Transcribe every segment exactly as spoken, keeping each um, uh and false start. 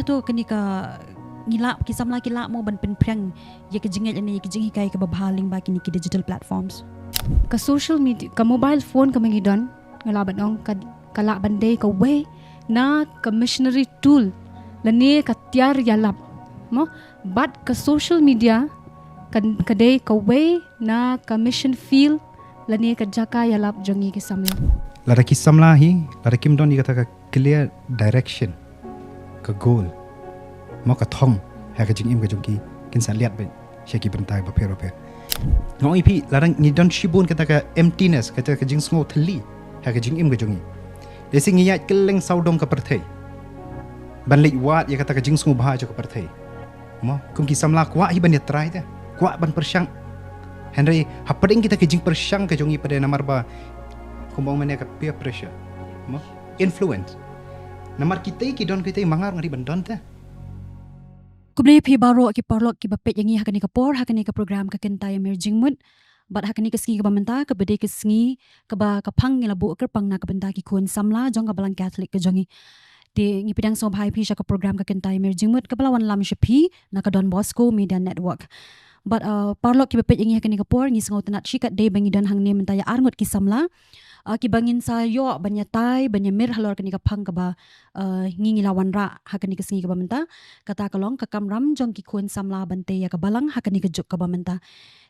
To kane ka ngi lah, ki samla ki lah mo ban pynphriang ïa ka jingngeit lane ïa ka jinghikai kaba bha lyngba kine ki digital platforms. Ka social media, ka mobile phone kaba ngi don, nga lah ban ong ka, ka lah ban dei kawei na ka missionary tool lane ka tiar ïalap mo. Bad ka social media ka, ka dei kawei na ka mission field lane ka jaka ïalap jong ngi ki samla. Lada ki samla hi, lada kim don ïa kata ka clear direction, ka goal, mo, ka thong ha ka jingim ka jong ki, kin sa liat beit sha ki bynta bapher bapher. Nga ong ïa phi, lada ngi don shibun kata ka emptiness, kata ka jingsngew thylli ha ka jingim ka jong ngi, lehse ngi ïaid kylleng sawdong ka pyrthei ban leit wad ïa kata ka jingsngewbha jong ka pyrthei. Mo, kum ki samla kwah hi ban ïatrai te, kwah ban pyrshang. Hynrei hapdeng kita ki jingpyrshang ka jong ngi pat de namar ba, kumba ong mynne, ka peer pressure, mo, influence. Namar kita ki don, kita ma nga ruh nga dei ban don te. Khublei phi baroh ki paralok kiba peit ïa ngi ha kane ka por, ha kane ka program Ka Kynta ïa Mir Jingmut. Bad ha kane ka sngi kaba mynta, kaba dei ka sngi kaba ka phang ngi la buh kyrpang na ka bynta ki khun samla jong ka Balang Catholic ka jong ngi. Te ngi pdiang sngewbha ïa phi sha ka program Ka Kynta ïa Mir Jingmut kaba la wanlam sha phi na ka Don Bosco Media Network. Bad, uh, paralok kiba peit ïa ngi ha kane ka por, ngi sngewtynnat shikatdei ba ngi don hangne mynta ïa arngut ki samla, uh, kiba ngin sa ïoh ban ïatai, ban ïamir halor kane ka phang kaba, uh, ngi, ngi la wanrah ha kane ka sngi kaba mynta. Kata ka long ka kamram jong ki khun samla ban tei ïa ka balang ha kane ka juk kaba mynta.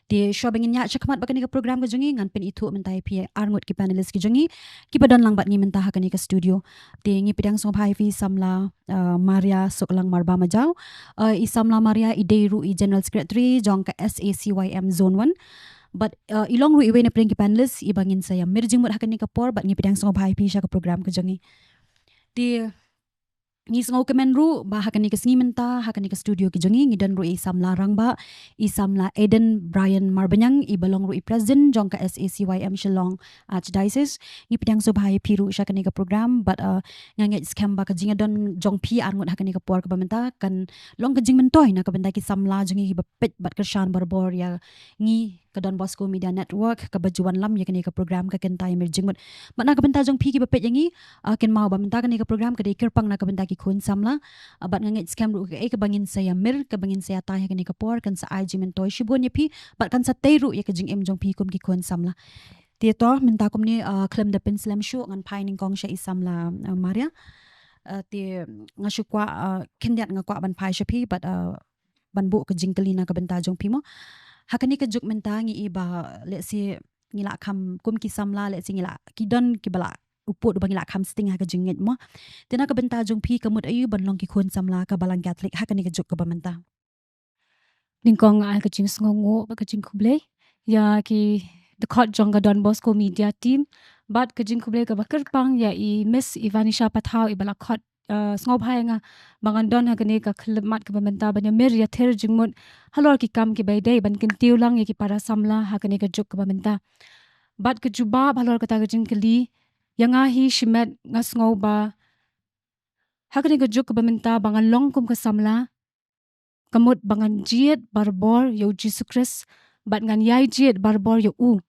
Te shuwa ba ngin ïaid shakhmat bad kane ka program ka jong ngi, ngan pynithuh mynta ïa phi arngut ki panelist ki jong ngi kiba don lang bad ngi mynta ha kane ka studio. Te ngi pdiang sngewbha ïa phi samla, uh, Maria Suklang Marba Majaw. Uh, i samla Maria i dei ruh i General Secretary jong ka S A C Y M Zone one. Bad, uh, i long ruh iwei na pdeng ki panelist iba ngin sa ïamir jingmut ha kane ka por, bad ngi pdiang sngewbha ïa phi sha ka program ka jong ngi. Te ngi sngewkmen ruh ba ha kane ka sngi mynta, ha kane ka studio ka jong ngi, ngi don ruh i samla rangbah, i samla Eden Brian Marbaniang, iba long ruh i president jong ka S A C Y M Shillong Archdiocese. Ngi pdiang sngewbha ïa phi ruh sha kane ka program, bad, uh, nga ngeit skhem ba ka jingïadon jong phi arngut ha kane ka por kaba mynta kan long ka jingmyntoi na ka bynta ki samla jong ngi kiba peit bad kyrshan barabor ïa ngi ka Don Bosco Media Network kaba ju wanlam ïa kane ka program Ka Kynta ïa Mir Jingmut. Bad na ka bynta jong phi kiba peit ïa ngi, uh, kynmaw ba mynta kane ka program ka dei kyrpang na ka bynta ki khun samla. Uh, bad nga ngeit skhem ruh kaei kaba ngin sa ïamir, kaba ngin sa ïatai ha kane ka por, kan sa ai jingmyntoi shibun ïa phi, bad kan sa tei ruh ïa ka jingim jong phi kum ki khun samla. Te to, mynta kumne, uh, khlem da pynslem shuh, ngan phai nyngkong sha i samla, uh, Maria. Uh, te nga shu kwah, uh, khyndiat nga kwah ban phai sha phi, bad, uh, ban buh ka jingkylli na ka bynta jong phi mo. Ha kane ka juk mynta ngi i ba, let's say, ngi la kham kum ki samla, let's say ngi la, ki don kiba la u pud uba ngi la kham sting ha ka jingngeit mo. Te na ka bynta jong phi ka mut aïu ban long ki khun samla ka Balang Catholic ha kane ka juk kaba mynta. Nyngkong nga ai ka jingsngewnguh bad ka jingkhublei ïa ki dkhot jong ka Don Bosco Media Team, bad ka jingkhublei kaba kyrpang ïa i Miss Ivanisha Pathaw iba la khot, uh, sngewbha ïa nga ba ngan don ha kane ka khyllipmat kaba mynta ban ïamir ïathir jingmut halor ki kam kiba ïadei ban kyntiew lang ïa ki para samla ha kane ka juk kaba mynta. Bad ka jubab halor kata ka jingkylli, ïa nga hi shimet nga sngew ba ha kane ka juk kaba mynta ba ngan long kum ka samla, ka mut ba ngan jied barabor ïa u Jisu Khrist, bad ngan ïai jied barabor ïa u.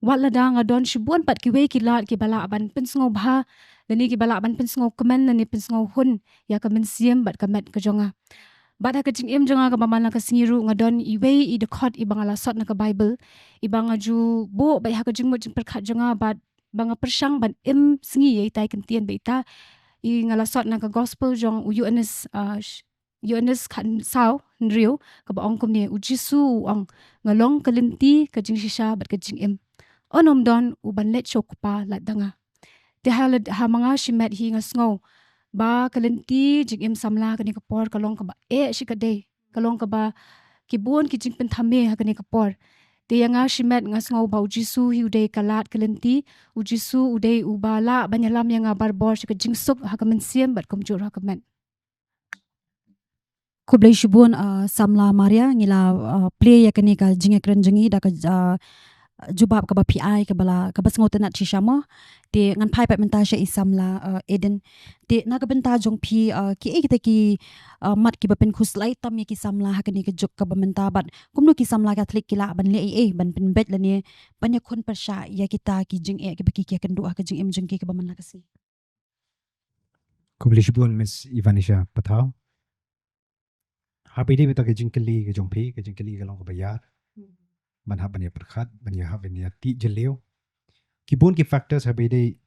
Wat lada nga don shibun pat kiwei ki lad kiba lah ban pynsngewbha, lane kiba lah ban pynsngewkmen, lane pynsngewhun ïa ka mynsiem bad ka met ka jong nga. Bad ha ka jingim jong nga kaba man la ka sngi ruh nga don iwei i dkhot iba nga la sot na ka Baibl, iba nga ju buh beit ha ka jingmut jingpyrkhat jong nga, bad ba nga pyrshang ban im sngi ïa itai ktien bad ita, i nga la sot na ka gospel jong u Ïoannis, uh, sh-, Ïoannis khatsaw hynriew, kaba ong kumne, u Jisu u ong, nga long ka lynti, ka jingshisha bad ka jingim. Unym don uban leit sha u Kpa lada nga. Te ha lad-, ha ma nga shimet hi nga sngew ba ka lynti jingim samla kane ka por ka long kaba eh shikatdei, ka long kaba ki bun ki jingpynthame ha kane ka por. Te ïa nga shimet nga sngew ba u Jisu hi u dei ka lad ka lynti, u Jisu u dei uba lah ban ïalam ïa nga barabor sha ka jingsuk ha ka mynsiem bad kumjuh ha ka met. Khublei shibun, uh, samla Maria, ngi la, uh, plie ïa kane ka jingïakren jong ngi da ka, uh, jubab kaba phi ai kaba la, kaba sngewtynnat shisha mo. Te ngan phai pat mynta sha i samla, uh, Eden. Te na ka bynta jong phi, uh, kiei kita ki, uh, mat kiba pynkhuslai tam ïa ki samla ha kane ka juk kaba mynta, bad kumno ki samla Catholic ki lah ban leh ei ei ban pynbeit lane ban ïakhun pyrshah ïa kita ki jingeh kiba ki ïakynduh ha ka jingim jong ki kaba man la ka sngi. Khublei shibun Miss Ivanisha Pathaw. Haba ïadei bad ka jingkylli ka jong phi, ka jingkylli ka long kaba ïar. Ban hap ban ïa pyrkhat, ban ïa hap ban ïa tih jylliew. Ki bun ki factors haba ïadei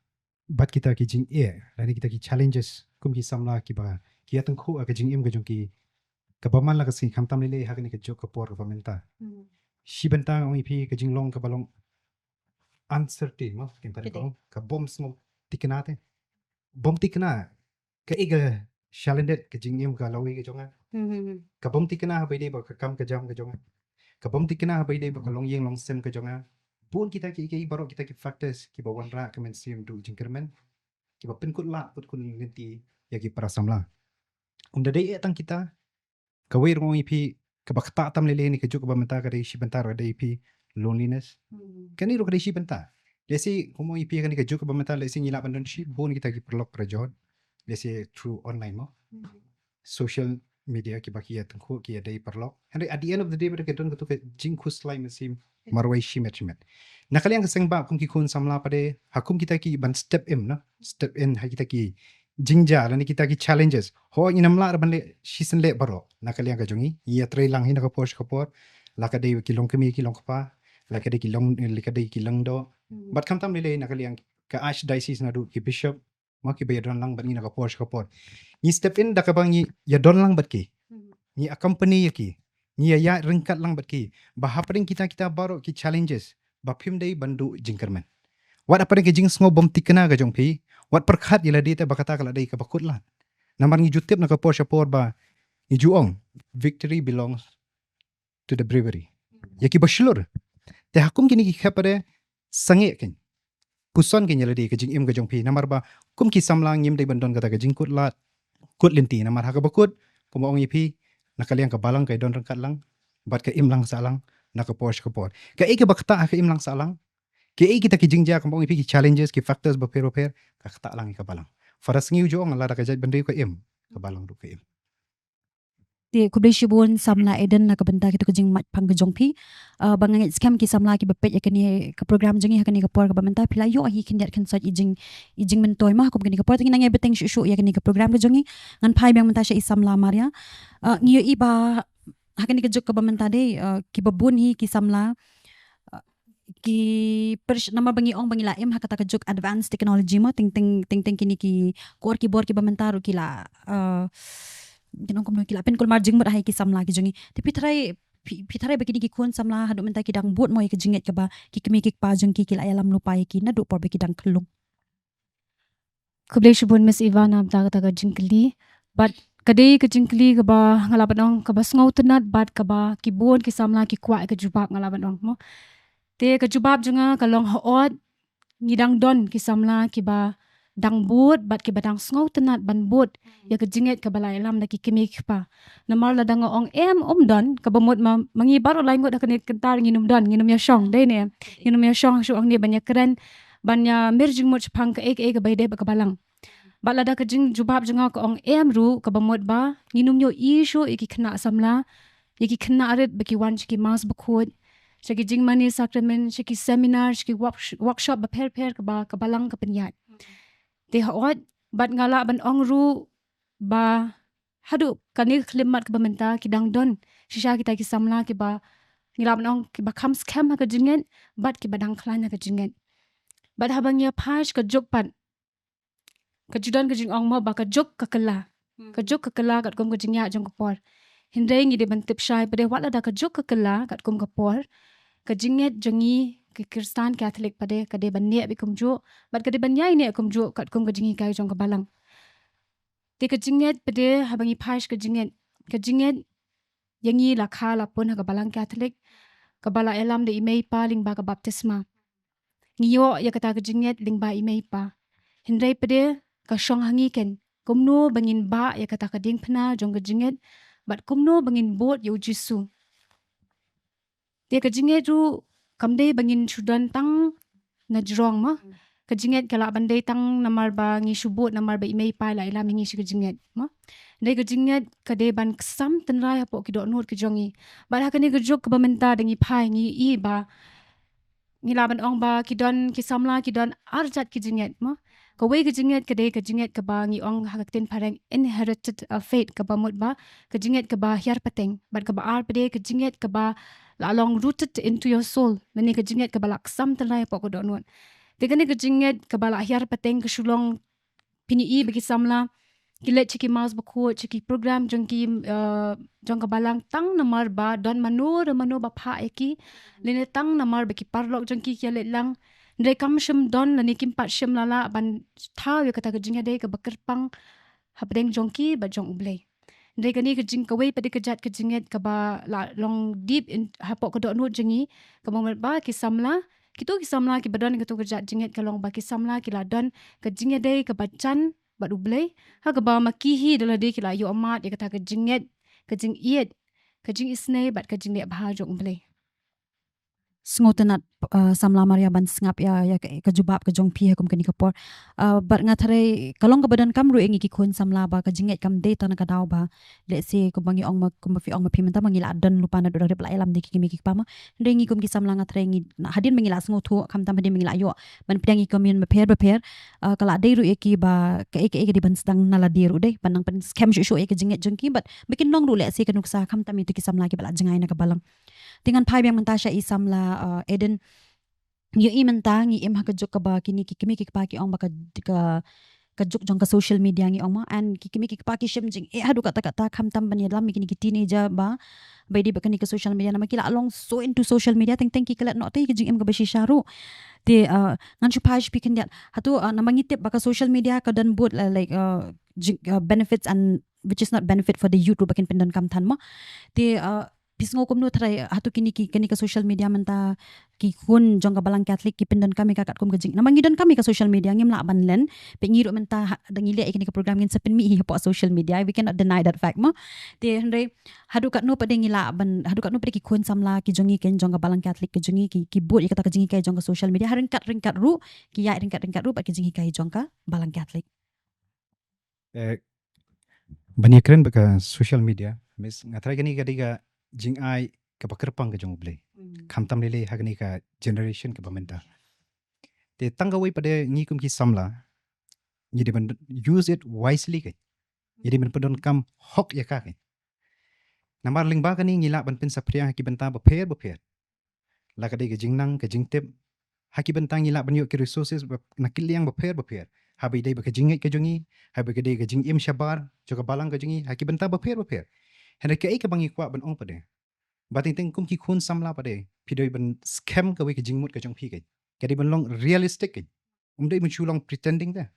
bad kita ki jingeh, lane kita ki challenges, kum ki samla kiba, ki ïa tyngkhuh ka jingim ka jong ki, kaba man la ka sngi khamtam lei lei ha kane ka juk ka por kaba mynta. Shi bynta ong ïa phi ka jinglong kaba long uncertain mo, kin pat ka bym sngew tikna te. Bym tikna, kaei ka shalyndet ka jingim ka lawei ka jong nga. Ka bym tikna haba ïadei bad ka kam ka jam ka jong nga. Ka bym tikna haba ïadei bad ka longïing longsem ka jong nga. Bun kita ki, ki baroh kita ki factors kiba wanrah ka mynsiem duh jingkyrmen, kiba pynkut lad pynkut lynti ïa ki para samla. Ym da dei eh tang kita, kawei ruh ong ïa phi, kaba ktah tam lei lei ne ka juk kaba mynta ka dei shi bynta ruh dei ïa phi loneliness. Kane ruh ka dei shi bynta. Lehse kum ong ïa phi kane ka juk kaba mynta lehse ngi lah ban don shibun kita ki paralok parajor, lehse through online mo, social media kiba ki ïa tyngkhuh ki ïa dei paralok. Hynrei at the end of the day pat ka don kato ka jingkhuslai mynsiem marwei shimet shimet. Na ka liang ka seng bah kum ki khun samla pat de, ha kum kita ki ban step in na, step in ha kita ki jingjia lane kita ki challenges. Hooid ngin ym lah ruh ban leh shisien leh baroh. Na ka liang ka jong ngi, ngi ïatrei lang hi na ka por sha ka por. La ka dei ki longkmie ki longkpa, la ka dei ki long, la ka dei ki lyngdoh. Bad khamtam lei lei na ka liang ka archdiocese naduh ki bishop, ma kiba ïa don lang bad ngi na ka por sha ka por. Ngi step in da kaba ngi ïa don lang bad ki. Ngi accompany ïa ki. Ngi ïa ïaid ryngkat lang bad ki. Ba hapdeng kita kita baroh ki challenges, ba phim dei ban duh jingkyrmen. Wat hapdeng ki jingsngew bym tikna ka jong phi, wat pyrkhat ïa lade te ba kata ka la dei kaba kut lad. Namar ngi ju tip na ka por sha por ba ngi ju ong, victory belongs to the bravery. Ïa kiba shlur. Te ha kum kine ki khep pat de, sangeh kein, puson kein ïa lade ka jingim ka jong phi. Namar ba kum ki samla ngim dei ban don kata ka jingkut lad kut lynti. Namar ha kaba kut, kumba ong ïa phi, na ka liang ka balang ka ïa don ryngkat lang bad ka im lang sah lang na ka por sha ka por. Kaei kaba ktah ha ka im lang sah lang, kaei kita ki jingjia kumba ong ïa phi, ki challenges, ki factors bapher bapher, ka ktah lang ïa ka balang. Phara sngi u ju ong, lada ka jaitbynriew ka im, ka balang ruh ka im. Te khublei shibun samla Eden na ka bynta kito ki jingmut pang ka jong phi. Ah, ba nga ngeit skhem ki samla kiba peit ïa kane ka program jong ngi ha kane ka por kaba mynta, phi la ïoh hi khyndiat khynsoit i jing, i jingmyntoi ma ha kum kane ka por. Te ngi nang ïa bteng shuh shuh ïa kane ka program ka jong ngi. Ngan phai biang mynta sha i samla Maria. Ah, ngi ïohi ba ha kane ka juk kaba mynta de, ah, kiba bun hi ki samla, ah, ki pyrsh-, namar ba ngi ong ba ngi la im ha kata ka juk advanced technology mo, teng teng, teng teng kine ki kor ki bor kiba mynta ruh ki la, ah, kin ong kumno, ki la pynkulmar jingmut ha ki samla ki jong ngi. Te phi tharai, phi, phi tharai ba kine ki khun samla haduh mynta ki dang bud mo ïa ka jingngeit kaba ki kmie ki kpa jong ki ki la ïalam lypa ïa ki naduh por ba ki dang khyllung? Khublei shibun Miss Eva na bynta kata ka jingkylli. Bad ka dei ka jingkylli kaba nga lah ban ong kaba sngewtynnat bad kaba ki bun ki samla ki kwah ïa ka jubab, nga lah ban ong mo. Te ka jubab jong nga ka long, hooid ngi dang don ki samla kiba dang bud bad kiba dang sngewtynnat ban bud ïa ka jingngeit kaba la ïalam da ki kmie ki kpa. Namar lada nga ong em, ym don, kaba mut ma, ma ngi baroh lai ngut ha kane ka kynta ngin ym don, ngin ym ïashong, dei ne em? Ngin ym ïashong shuh hangne ban ïakren, ban ïamir jingmut shaphang kaei kaei kaba ïadei bad ka balang. Bad lada ka jingjubab jong nga ka ong em ruh, kaba mut ba ngin ym ïohi shuh ïa ki khynnah samla, ïa ki khynnah rit ba ki wan sha ki Mass Bakhuid, sha ki jingmane sakramen, sha ki seminar, sha ki work-, workshop bapher bapher kaba ka balang ka pynïaid. Te hooid, bad nga lah ban ong ruh ba haduh kane ka khyllipmat kaba mynta ki dang don shisha kita ki samla kiba, ngi lah ban ong, kiba kham skhem ha ka jingngeit bad kiba dang khlaiñ ha ka jingngeit. Bad haba ngi ïa phai sha ka juk pat, ka ju don ka jingong mo ba ka juk ka kylla. Ka juk ka kylla katkum ka jingïaid jong ka por. Hynrei ngi dei ban tip shai pat de, wat lada ka juk ka kylla katkum ka por, ka jingngeit jong ngi ki Khristan Katholik pat de ka dei ban neh beit kumjuh, bad ka dei ban ïai neh kumjuh katkum ka jinghikai jong ka balang. Te ka jingngeit pat de, haba ngi phai sha ka jingngeit, ka jingngeit ïa ngi la kha la pun ha ka balang Katholik, kaba la ïalam da i mei i pa lyngba ka baptisma. Ngi ïoh ïa kata ka jingngeit lyngba i mei i pa. Hynrei pat de ka shong ha ngi kein, kumno ba ngin bah ïa kata ka diengphna jong ka jingngeit, bad kumno ba ngin bud ïa u Jisu. Te ka jingngeit ruh kam dei ba ngin shu don tang na jrong mo. Ka jingngeit ka lah ban dei tang namar ba ngi shu bud, namar ba i mei i pa i la ïalam ïa ngi sha ka jingngeit mo. Hynrei ka jingngeit ka dei ban ksam tynrai hapoh ki dohnud ki jong ngi. Bad ha kane ka juk kaba mynta da ngi phai, ngi ïohi ba ngi lah ban ong ba ki don, ki samla ki don ar jait ki jingngeit mo. Kawei ka jingngeit ka dei ka jingngeit kaba ngi ong ha ka ktien phareng inherited, uh, faith, kaba mut ba ka jingngeit kaba hiar pateng, bad kaba ar pat dei ka jingngeit kaba la long rooted into your soul, lane ka jingngeit kaba la ksam tyllai hapoh ka dohnud. Te kane ka jingngeit kaba la hiar pateng ka shu long, phin ïohi ba ki samla ki leit sha ki mass bakhuid, sha ki program jong ki, uh, jong ka balang, tang namar ba don mano re mano ba phah ïa ki, lane tang namar ba ki paralok jong ki ki ïa leit lang. Hynrei kam shym don lane kim pat shym lah lah ban thaw ïa kata ka jingïadei kaba kyrpang hapdeng jong ki bad jong U Blei. Hynrei kane ka jing, kawei pat dei ka jait ka jingngeit kaba la long deep in, hapoh ka dohnud jong ngi, kaba mut ba ki samla, kito ki samla kiba don kato ka jait jingngeit ka long ba ki samla ki la don ka jingïadei kaba jan bad U Blei, ha kaba ma ki hi da lade ki la ïoh mad ïa kata ka jingngeit, ka jingïeit, ka jingisynei bad ka jingleh bha jong U Blei. Sngewtynnat, uh, samla Maria, ban sngap ïa, ïa ka, ka jubab ka jong phi ha kum kane ka por. Uh, bad nga tharai ka long kaba donkam ruh ïa ngi ki khun samla ba ka jingngeit kam dei tang na ka daw ba, let's say, kumba ngi ong ma, kumba phi ong ma phi mynta ma ngi la don lypa naduh da rep la ïalam da ki kmie ki kpa ma. Hynrei ngi kum ki samla nga tharai ngi, na, hadien ba ngi la sngewthuh, khamtam hadien ba ngi la ïoh ban pdiang ïa ki communion bapher bapher, uh, ka la dei ruh ïa ki ba kaei kaei ka dei ban sdang na lade ruh dei ban nang pynskhem shuh shuh ïa ka jingngeit jong ki, bad ba kin long ruh, let's say, ka nuksa khamtam ïa kito ki samla kiba la jngai na ka balang. Te ngan phai biang mynta sha i samla, uh, Eden. Ngi ïohi mynta ngi im ha ka juk kaba kine ki kmie ki kpa ki ong ba ka, ka, ka juk jong ka social media ngi ong ma, and ki kmie ki kpa ki shem jingeh haduh katta katta, khamtam ban ïalam ïa kine ki teenager ba, ba ïadei bad kane ka social media, namar ki la long so into social media, teng teng ki klet noh te ïa ka jingim kaba shisha ruh. Te, uh, ngan shu phai sha phi khyndiat. Hato, uh, namar ngi tip ba ka social media ka don bun, uh, like, uh, jing, uh, benefits and which is not benefit for the youth ruh ba kin pyndonkam than ma. Te, uh, phi sngew kumno tharai, hato kine ki, kane ka social media mynta ki khun jong ka balang Catholic ki pyndonkam ïa ka katkum ka jing, namar ngi donkam ïa ka social media, ngim lah ban len. Peit ngi ruh mynta ha, da ngi leh ïa kane ka program ngin sa pynmih hi hapoh social media, we cannot deny that fact ma. Te hynrei haduh katno pat dei ngi lah ban, haduh katno pat dei ki khun samla ki jong ngi, ki jong ka balang Catholic ki jong ngi, ki, ki bud ïa kata ka jinghikai jong ka social media, ha ryngkat ryngkat ruh, ki ïaid ryngkat ryngkat ruh bad ka jinghikai jong ka balang Catholic. Eh, ban ïakren bad ka social media, Miss, nga tharai kane ka dei ka jingai kaba kyrpang ka jong U Blei. Mm. Khamtam lei lei ha kane ka generation kaba mynta. Te tang kawei pat de ngi kum ki samla, ngi dei ban use it wisely ka. Ngi dei ban pyndonkam hok ïa ka ka. Namar lyngba kane ngi lah ban pynsaphriang ha ki bynta bapher bapher. La ka dei ka jingnang, ka jingtip. Ha ki bynta ngi lah ban ïoh ki resources ba, na ki liang bapher bapher. Haba ïadei bad ka jingngeit ka jong ngi, haba ïadei ka jingim shabar jong ka balang ka jong ngi, ha ki bynta bapher bapher. Hynrei kaei kaba ngi kwah ban ong pat de, ba teng teng kum ki khun samla pat de, phi dei ban skhem kawei ka jingmut ka jong phi ka. Ka dei ban long realistic ka. Um dei ban shu long pretending te.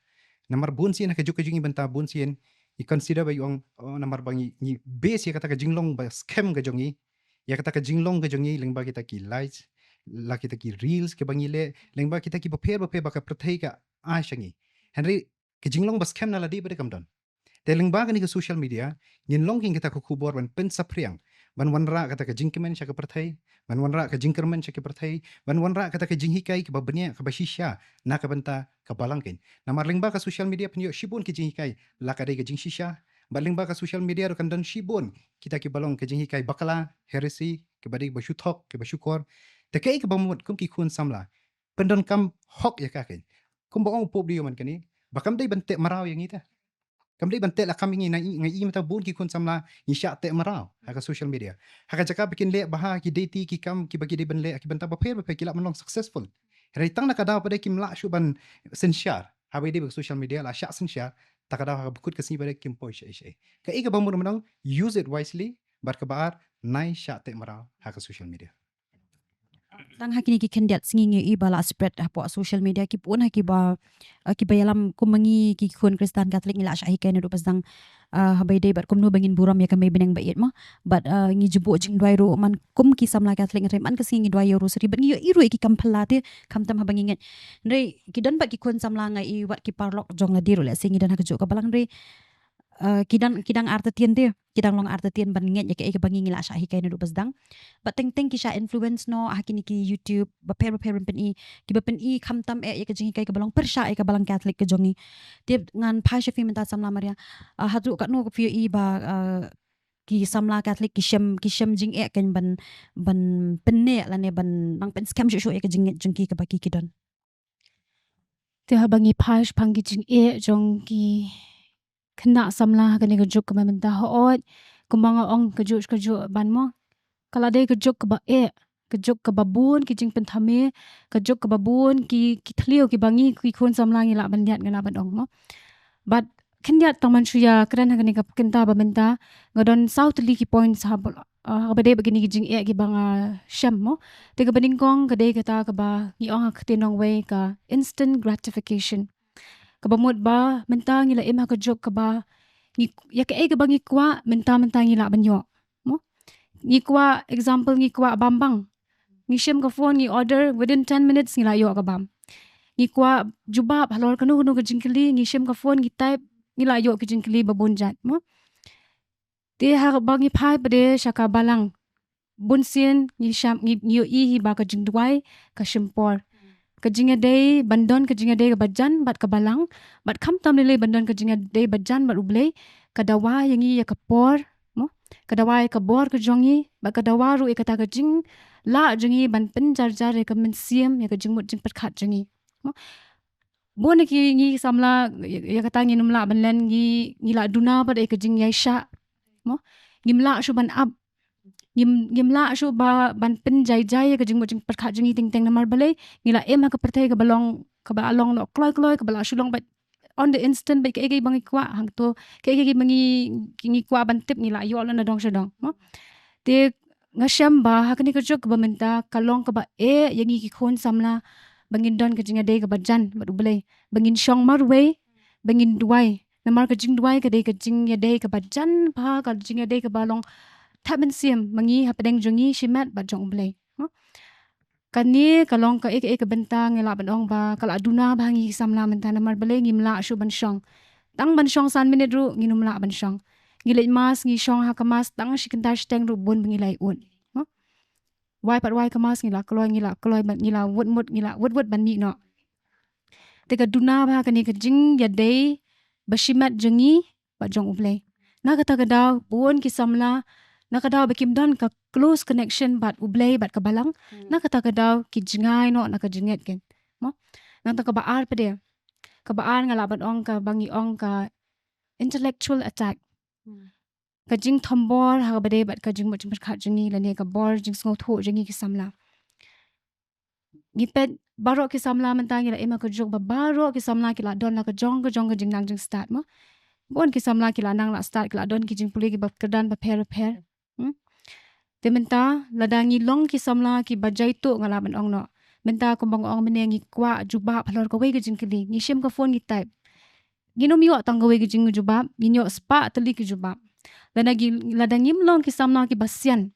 Namar bun sien ha ka juk ka jong ngi mynta bun sien, ngi consider ba ïoh, oh, namar ba ngi, ngi base ïa kata ka jinglong ba skhem ka jong ngi, ïa kata ka jinglong ka jong ngi lyngba kita ki lives, la kita ki reels kiba ngi leh, lyngba kita ki bapher bapher ba ka pyrthei ka ai sha ngi. Hynrei ka jinglong ba skhem na lade pat de kam don. Te lyngba kane ka social media, ngin long ïa kata ka khubor ban pynsaphriang, ban wanrah kata ka jingkmen sha ka pyrthei, ban wanrah ka jingkyrmen sha ka pyrthei, ban wanrah kata ka jinghikai kaba bniah kaba shisha na ka bynta ka balang ka. Namar lyngba ka social media phin ïoh shibun ki jinghikai la ka dei ka jingshisha, bad lyngba ka social media ruh kan don shibun kita kiba long ka jinghikai bakla, heresy, kiba dei ba shu thok, kiba shu kor. Te kaei kaba mut kum ki khun samla, pyndonkam hok ïa ka ka. Kumba ong u Pope Leo man kane, ba kam dei ban teh mraw ïa ngi te. Kam dei ban teh lakam ïa ngi, na i, nga i mynta bun ki khun samla ngi shah teh mraw ha ka social media. Ha ka jaka ba kin leh bha ki dei ti ki kam kiba ki dei ban leh ha ki bynta bapher bapher, ki lah ban long successful. Hynrei tang na ka daw pat de kim lah shuh ban synshar. Haba ïadei bad ka social media la shah synshar, ta ka daw ha ka ba kut ka sngi pat de kim poi shaei shaei. Kaei kaba mut ban ong, use it wisely, bad kaba ar, nai shah teh mraw ha ka social media. Tang ha kine ki khyndiat sngi ngi ïohi ba la spread hapoh social media, ki bun ha kiba, uh, kiba ïalam kum ma ngi ki khun Khristan Catholic ngi la shah hikai naduh ba sdang, uh, haba ïadei bad kumno ba ngin burom ïa ka Mei Bneng ba ïeit mo. Bad, uh, ngi ju buh jingduwai ruh man kum ki samla Catholic, nga tharai man ka sngi ngi duwai ïa u Rosary bad ngi ïohi ruh ïa ki kam phylla te, khamtam haba ngi ngeit. Hynrei ki don pat ki khun samla, nga i wat ki paralok jong lade ruh, let's say ngi don ha ka juh ka balang, hynrei, uh, ki dang, ki dang artatien te, ki dang long artatien ban ngeit ïa kaei kaba ngi ngi la shah hikai naduh ba sdang. Bad teng teng ki shah influence noh ha kine ki YouTube bapher bapher ban pyni, kiba pyni khamtam eh ïa ka jinghikai kaba long pyrshah ïa ka balang Catholic ka jong ngi. Te ngan phai sha phi mynta samla Maria. Uh, haduh katno ka phi ïohi ba, uh, ki samla Catholic ki shem, ki shem jingeh kan ban, ban pynneh lane ban nang pynskhem shuh shuh ïa ka jingngeit jong ki kaba ki, ki don. Te haba ngi phai shaphang ki jingeh jong ki khynnah samla ha kane ka juk kaba mynta, hooid, kumba nga ong kajuh kajuh ban mo, ka la dei ka juk kaba eh, ka juk kaba bun ki jingpynthame, ka juk kaba bun ki, ki thliew kiba ngi ki khun samla ngi lah ban liat, ngi lah ban ong mo. Bad khyndiat tang ban shu ïakren ha kane ka kynta ba mynta, nga don saw tylli ki points ha ba, ah, haba dei bad kine ki jingeh kiba nga shem mo. Te kaba nyngkong ka dei kata kaba ngi ong ha ka ktien nongwei ka instant gratification. Kaba mut ba mynta ngi la im ha ka juk kaba ngi, ïa kaei kaba ngi kwah mynta mynta ngi lah ban ïoh mo. Ngi kwah, example, ngi kwah bam bang, ngi shim ka phone, ngi order, within ten minutes ngi lah ïoh ka bam. Ngi kwah jubab halor kano kano ka jingkylli, ngi shim ka phone, ngi type, ngi lah ïoh ki jingkylli ba bun jait mo. Te haba ngi phai pat de sha ka balang, bun sien ngi sham, ngi, ngi ïohi hi ba ka jingduwai ka shim por. Ka jingïadei ban don ka jingïadei kaba jan bad ka balang, bad khamtam lei lei ban don ka jingïadei ba jan bad U Blei, ka dawa ïa ngi ïa ka por mo, ka dawa ïa ka bor ka jong ngi, bad ka dawa ruh ïa kata ka jinglah jong ngi ban pynjar jar ïa ka mynsiem, ïa ka jingmut jingpyrkhat jong ngi mo. Bun ki ngi samla, ïa, ïa kata ngim lah ban len, ngi, ngi lah duna bad ïa ka jingïaishah mo. Ngim lah shuh ban ap, ngim, ngim lah shuh ba, ban pynjai jai ïa ka jingmut jingpyrkhat jong ngi teng teng, namar balei, ngi la im ha ka pyrthei kaba long, kaba long noh kloi kloi, kaba lah shu long bad on the instant bad kaei kaei ba ngi kwah, hangto kaei kaei ba ngi, ngi kwah ban tip ngi lah ïoh noh na dong sha dong mo. Te nga shem ba ha kane ka juk kaba mynta ka long kaba eh ïa ngi ki khun samla ba ngin don ka jingïadei kaba jan bad U Blei, ba ngin shong marwei, ba ngin duwai. Namar ka jingduwai ka dei ka jingïadei kaba jan bha, ka jingïadei kaba long thep mynsiem ma ngi hapdeng jong ngi shimet bad jong U Blei mo. Kane ka long kaei kaei ka bynta ngi lah ban ong ba ka lah duna bha ha ngi ki samla mynta, namar balei, ngim lah shuh ban shong. Tang ban shong san minit ruh ngim lah ban shong. Ngi leit mass, ngi shong ha ka mass tang shi kynta shiteng ruh bun ba ngi la ïoh mo. Wai pat wai ka mass ngi la kloi, ngi la kloi, ngi la wut mut, ngi la wut wut ban mih noh. Te ka duna bha kane ka jingïadei ba shimet jong ngi bad jong U Blei. Na kata ka daw bun ki samla, na ka daw ba kim don ka close connection bad U Blei bad ka balang, na kata ka daw ki jngai noh na ka jingngeit ken mo. Nangta kaba ar pat de, kaba ar nga lah ban ong kaba ngi ong ka intellectual attack. Ka jingthombor ha kaba dei bad ka jingmut jingpyrkhat jong ngi lane ka bor jingsngewthuh jong ngi ki samla. Ngi peit baroh ki samla mynta ngi la im ha ka juk ba baroh ki samla ki la don la ka jong ka jong ka jingnang jingstad mo. Bun ki samla ki la nang la stad, ki la don ki jingpule kiba kyrdan bapher bapher. Hmm? Te mynta lada ngi long ki samla kiba jaituh, nga lah ban ong noh, mynta kumba nga ong mynne, ngi kwah jubab halor kawei ka jingkylli, ngi shim ka phone ngi type. Ngin ym ïoh tang kawei ka jingjubab, ngin ïoh spah tylli ki jubab. Lada ngi, lada ngim long ki samla kiba sian,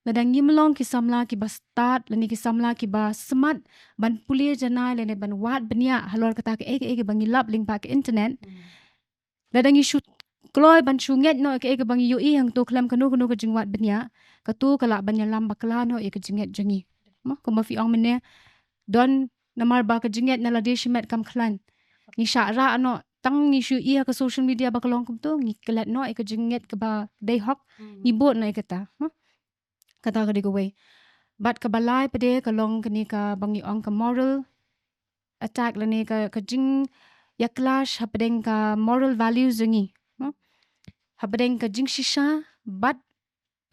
lada ngim long ki samla kiba stad lane ki samla kiba smat ban pule janai lane ban wad bniah halor kata kaei kaei kaba ngi lap lyngba ka internet, lada ngi shu kloi ban shu ngeit noh ïa kaei kaba ngi ïohi hangto khlem kano kano ka jingwad bniah, kato ka lah ban ïalam bakla noh ïa ka jingngeit jong ngi. Mo, kumba phi ong mynne, don, namar ba ka jingngeit na lade shimet kam khlaiñ, ngi shah rah noh, tang ngi shu ïohi ha ka social media ba ka long kumto, ngi klet noh ïa ka jingngeit kaba dei hok, ngi bud noh ïa kata. Mo, kata ka dei kawei. Bad kaba lai pat de ka long kane kaba ngi ong ka moral attack lane ka, ka jingïa clash hapdeng ka moral values jong ngi. Hmm? Hapdeng ka jingshisha bad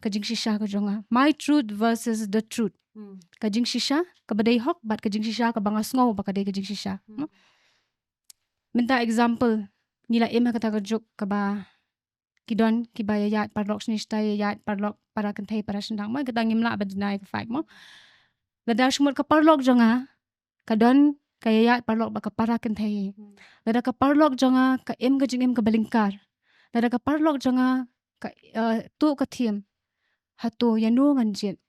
ka jingshisha ka jong nga. My truth versus the truth. Ka jingshisha kaba dei hok bad ka jingshisha kaba nga sngew ba ka dei ka jingshisha. Hmm? Mynta example, ngi la im ha kata ka juk kaba ki don kiba ïaid paralok shane shatai, ïaid paralok para kynthei para shynrang mo, kata ngim lah ban deny ka fact mo. Lada shu mut ka paralok jong nga ka don ka ïaid paralok bad ka para kynthei, lada ka paralok jong nga ka im ka jingim kaba lyngkar, lada ka paralok jong nga ka, eh, tuh ka thiem, hato ïano ngan jied?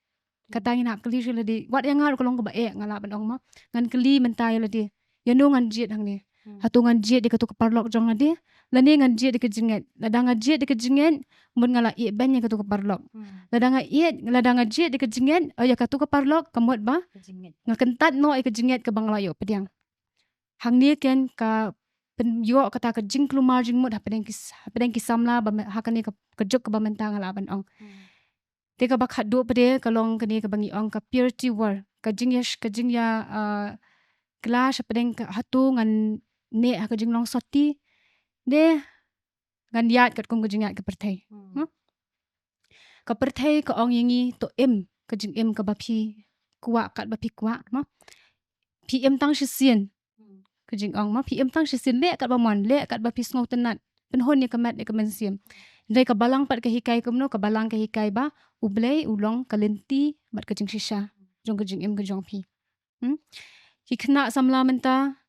Kata ngin hap kylli shuh ïa lade. Wat ïa nga ruh ka long kaba eh, nga lah ban ong mo, ngan kylli mynta ïa lade, ïano ngan jied hangne? Hato ngan jied ïa kato ka paralok jong lade lane ngan jied ïa ka jingngeit? Lada nga jied ïa ka jingngeit, mut nga la ïehbeiñ ïa kato ka paralok. Lada nga ïeh, lada nga jied ïa ka jingngeit, eh, ïa kato ka paralok, ka mut ba nga kyntait noh ïa ka jingngeit kaba nga la ïoh pdiang. Hangne ken ka pynïoh kata ka jingkulmar jingmut hapdeng ki, hapdeng ki samla ba me, ha kane ka, ka juk kaba mynta nga lah ban ong. Te kaba khatduh pat de ka long kane kaba ngi ong ka purity war. Ka jingïa, ka jingïa, ah, kla shapdeng ka hato ngan neh ha ka jinglong sotti, ne ngan ïaid katkum ka jingïaid ka pyrthei. Hmm. Ka pyrthei ka ong ïa ngi to im ka jingim kaba phi kwah katba phi kwah, mo. Phi im tang shisien. Hmm. Ka jingong, mo, phi im tang shisien, leh katba mon, leh katba phi sngewtynnat. Pynhun ïa ka met ïa ka mynsiem. Hynrei ka Balang pat ka hikai kumno, ka Balang ka hikai ba U Blei u long ka lynti bad ka jingshisha jong ka jingim ka jong phi. Hmm? Ki khynnah samla mynta,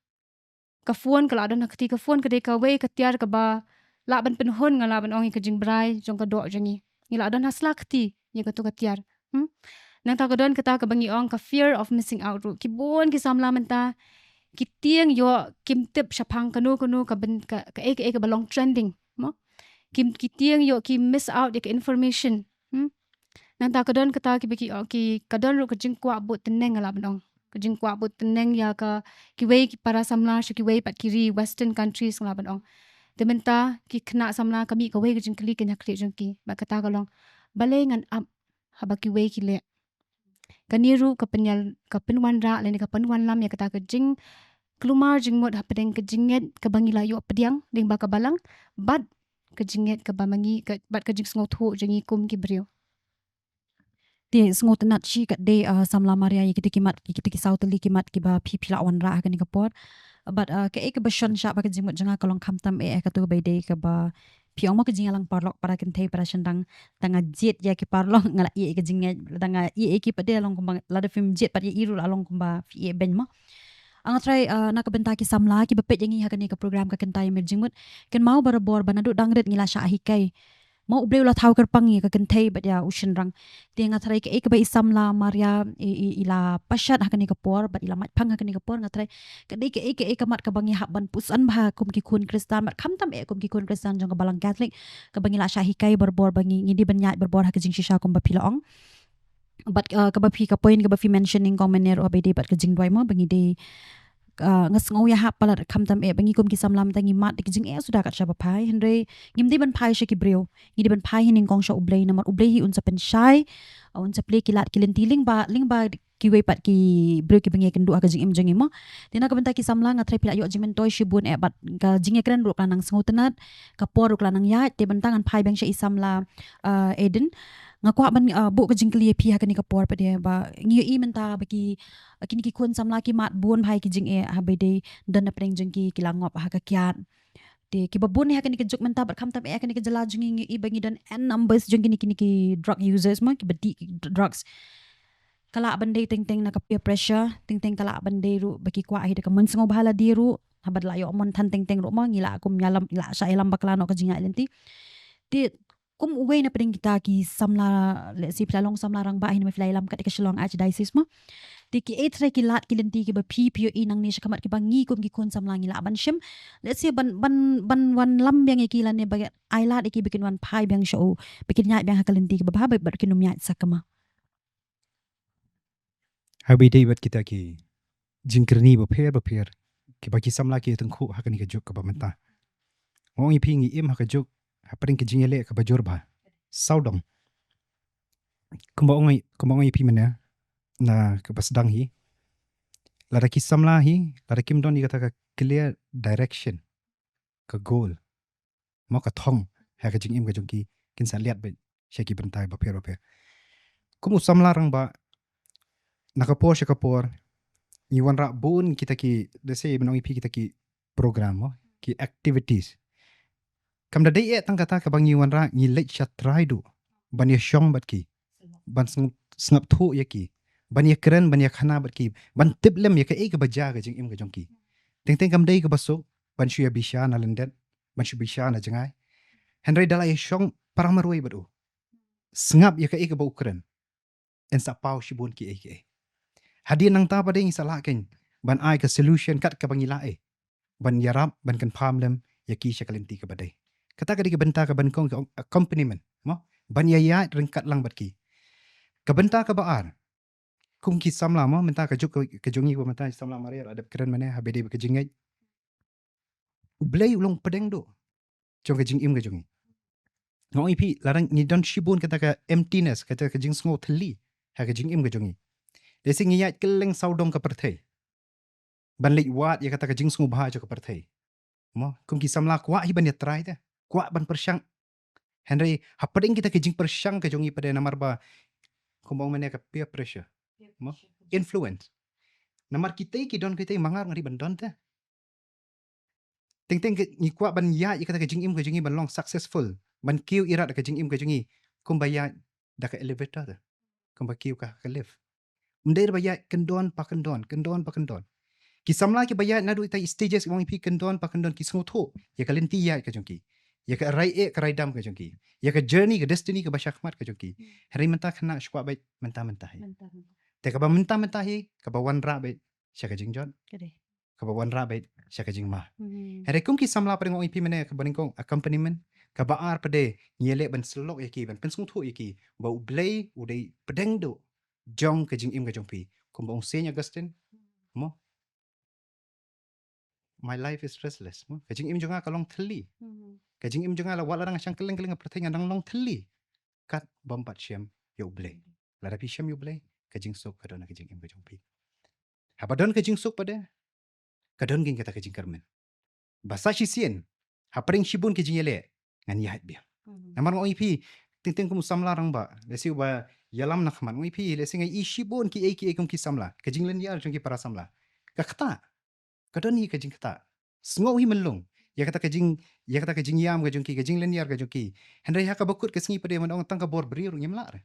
ka phone ka la don ha kti, ka phone ka dei kawei ka tiar kaba lah ban pynhun, nga lah ban ong, ïa ka jingbrai jong ka doh jong ngi. Ngi la don ha sla kti ïa kato ka tiar. Hmm? Nangta ka don kata kaba ngi ong ka fear of missing out ruh. Ki bun ki samla mynta ki tieng ïoh kim tip shaphang kano kano ka ben, ka, kaei kaei kaba long trending, mo. Kim, ki tieng ïoh ki miss out ïa ka information. Hmm? Nangta ka don kata kiba ki, oh, ki, ka don ruh ka jingkwah bud tneng, nga lah ban ong. Ka jingkwah bud tneng ïa ka, kiwei ki para samla sha kiwei pat ki ri Western countries, nga lah ban ong. Te mynta ki khynnah samla ka mih kawei ka jingkylli kane ha khlieh jong ki. Bad kata ka long, balei ngan ap haba kiwei ki leh? Kane ruh ka pynïal, ka pynwanrah lane ka pynwanlam ïa kata ka jingkulmar jingmut hapdeng ka jingngeit kaba ngi la ïoh pdiang lyngba ka Balang bad ka jingngeit kaba ma ngi, ka, bad ka jingsngewthuh jong ngi kum ki briew. Te sngewtynnat shi katdei, ah, samla Maria, ïa kita ki mat, ïa kita ki saw tylli ki mat kiba phi, phi la wanrah ha kane ka por. Bad, ah, kaei kaba shon shah bad ka jingmut jong nga ka long khamtam eh, eh, kato kaba ïadei kaba phi ong, mo, ka jingïalang paralok para kynthei para shynrang. Tang nga jied ïa ki paralok nga la ïeh ïa ka jingngeit, tang nga ïeh ïa ki pat de la long kumba, lada phim jied pat ïa i ruh la long kumba phi ïeh beiñ, mo. Nga tharai, ah, na ka bynta ki samla kiba peit ïa ngi ha kane ka program Ka Kynta Ïa Mir Jingmut, kynmaw barabor ba naduh dang rit ngi la shah hikai. Mo, U Blei u la thaw kyrpang ïa ka kynthei bad ïa u shynrang. Te nga tharai kaei kaba i samla Maria i, i, i la pashat ha kane ka por bad i la mait phang ha kane ka por, nga tharai ka dei kaei kaei ka mat kaba ngi hap ban pyrshang bha kum ki khun Khristan bad khamtam eh kum ki khun Khristan jong ka Balang Katholik, kaba ngi la shah hikai barabor ba ngi, ngi dei ban ïaid barabor ha ka jingshisha kumba phi la ong. Bad, uh, kaba phi, ka point kaba phi mention nyngkong mynne ruh ba ïadei bad ka jingduwai, mo, ba ngi dei, uh, nga sngew ïahap palat khamtam eh ba ngi kum ki samla mynta ngi mad da ka jingeh suda kat shaba phai, hynrei ngim dei ban phai sha ki briew, ngi dei ban phai hi nyngkong sha U Blei, namar U Blei hi un sa pynshai, uh, un sa plie ki lad ki lynti lyngba, lyngba kiwei pat ki briew kiba ngi ïakynduh ha ka jingim jong ngi, mo. Te na ka bynta ki samla nga tharai phi la ïoh jingmyntoi shibun eh bad ka jingïakren ruh ka la nang sngewtynnat, ka por ruh ka la nang ïaid, te mynta ngan phai biang sha i samla, uh, Eden. Nga kwah ban, uh, buh ka jingkylli ïa phi ha kane ka por pat de ba ngi ïohi mynta ba ki, uh, kine ki khun samla ki mad bun bha ïa ki jingeh haba ïadei don na pdeng jong ki, ki la ngop ha ka kiad. Te kiba bun ha kane ka juk mynta bad khamtam eh ha kane ka jylla jong ngi, ngi ïohi ba ngi don n numbers jong kine, kine ki drug users, mo, kiba dih ki drugs. Ka lah ban dei teng teng na ka peer pressure, teng teng ka lah ban dei ruh ba ki kwah hi da ka mon sngewbha lade ruh, haba la ïoh mon than teng teng ruh, mo, ngi la kum ïalam, la shah ïalam bakla noh ka jingïaid lynti. Te kum uwei na pdeng kita ki samla, let's say, phi la long samla rangbah hi namar phi la ïalam kat ïa ka Shillong Archdiocese, mo. Te kiei trai ki lad ki lynti kiba phi, phi ïohi nangne shakhmat kiba ngi kum ki khun samla ngi lah ban shim, let's say, ban, ban, ban wanlam biang ïa ki lane ba ai lad ïa ki ba kin wan phai biang sha u, ba kin ïaid biang ha ka lynti kaba bha, ba, ba kin ym ïaid sakma? Haba ïadei bad kita ki jingkyrni bapher bapher kiba ki samla ki ïatyngkhuh ha kane ka juk kaba mynta, nga ong ïa phi ngi im ha ka juk hapdeng ka jingïaleh kaba jur bha sawdong. Kumba ong, kumba ong ïa phi mynne na kaba sdang hi, lada ki samla hi, lada kim don ïa kata ka clear direction, ka goal, mo, ka thong ha ka jingim ka jong ki, kin sa liat beit sha ki bynta bapher bapher. Kum u samla rangbah, na ka por sha ka por ngi wanrah bun kita ki, let's say, ban ong ïa phi, kita ki program, mo, ki activities. Kam da dei eh tang kata kaba ngi wanrah, ngi leit sha trai duh ban ïashong bad ki, ban sng-, sngap thuh ïa ki, ban ïakren, ban ïakhana bad ki, ban tip lem ïa kaei kaba jia ka jingim ka jong ki. Teng teng kam dei kaba suk ban shu ïabishar na lyndet, ban shu bishar na jngai. Hynrei da la ïashong para marwei bad u, sngap ïa kaei kaba u kren, yn sa paw shibun kiei kiei. Hadien nangta pat de ngi sa lah kein ban ai ka solution kat kaba ngi lah eh, ban ïarap, ban kynpham lem ïa ki sha ka lynti kaba dei. Kata ka dei ka bynta kaba nyngkong, ka accompaniment, mo, ban ïa ïaid ryngkat lang bad ki. Ka bynta kaba ar, kum ki samla, mo, mynta ka juk ka, ka jong ngi, ba mynta samla Maria la dep kren mynne, haba ïadei bad ka jingngeit, U Blei u long pdeng duh jong ka jingim ka jong ngi. Nga ong ïa phi, lada ngi don shibun kata ka emptiness, kata ka jingsngew thylli ha ka jingim ka jong ngi, lehse ngi ïaid kylleng sawdong ka pyrthei, ban leit wad ïa kata ka jingsngewbha jong ka pyrthei. Mo, kum ki samla kwah hi ban ïatrai te, kwah ban pyrshang. Hynrei hapdeng kita ki jingpyrshang ka jong ngi pat de namar ba, kumba ong mynne, ka peer pressure. Mo, influence. Namar kita ki don kita, ma nga ruh nga dei ban don te. Teng teng ngi kwah ban ïaid ïa kata ka jingim ka jong ngi ban long successful, ban kiew ïarap da ka jingim ka jong ngi, kumba ïaid da ka elevator te, kumba kiew ka, ka lift. Ym dei ba ïaid kyndon pa kyndon, kyndon pa kyndon. Ki samla kiba ïaid naduh ita i stages, ong ïa phi, kyndon pa kyndon, ki sngewthuh ïa ka lynti ïaid ka jong ki, ïa ka rai eh, ka rai dam ka jong ki, ïa ka journey, ka destiny kaba shakhmat ka jong ki. Hynrei mynta kane shu kwah beit mynta mynta hi. Te kaba mynta mynta hi kaba wanrah beit sha ka jingjot, kaba wanrah beit sha ka jingma. Hynrei kum ki samla, pat de nga ong ïa phi mynne, kaba nyngkong, accompaniment. Kaba ar pat de, ngi ïaleh ban syllok ïa ki, ban pynsngewthuh ïa ki ba U Blei u dei pdeng duh jong ka jingim ka jong phi. Kumba ong Saint Augustine, mo, "My life is restless." Mo, ka jingim jong nga ka long thylli. Ka jingim jong nga, la wat la dang shang kylleng kylleng ka pyrthei, nga dang long thylli kat bym pat shem ïa U Blei. Lada phi shem ïa U Blei, ka jingsuk ka don ha ka jingim ka jong phi. Haba don ka jingsuk pat de, ka don keiñ kata ka jingkyrmen. Ba sa shisien, hapdeng shibun ki jingïaleh, ngan ïaid biang. Namar nga ong ïa phi, teng teng kum u samla rangbah, lehse uba ïalam na khmat, nga ong ïa phi, lehse nga ïohi shibun kiei kiei kum ki samla, ka jinglynñiar jong ki para samla, ka ktah. Ka don hi ka jingktah. Sngew hi mynlong ïa kata ka jing, ïa kata ka jingïam ka jong ki, ka jinglynñiar ka jong ki. Hynrei ha kaba kut ka sngi pat de, ban ong tang ka bor briew ruh ngim lah re.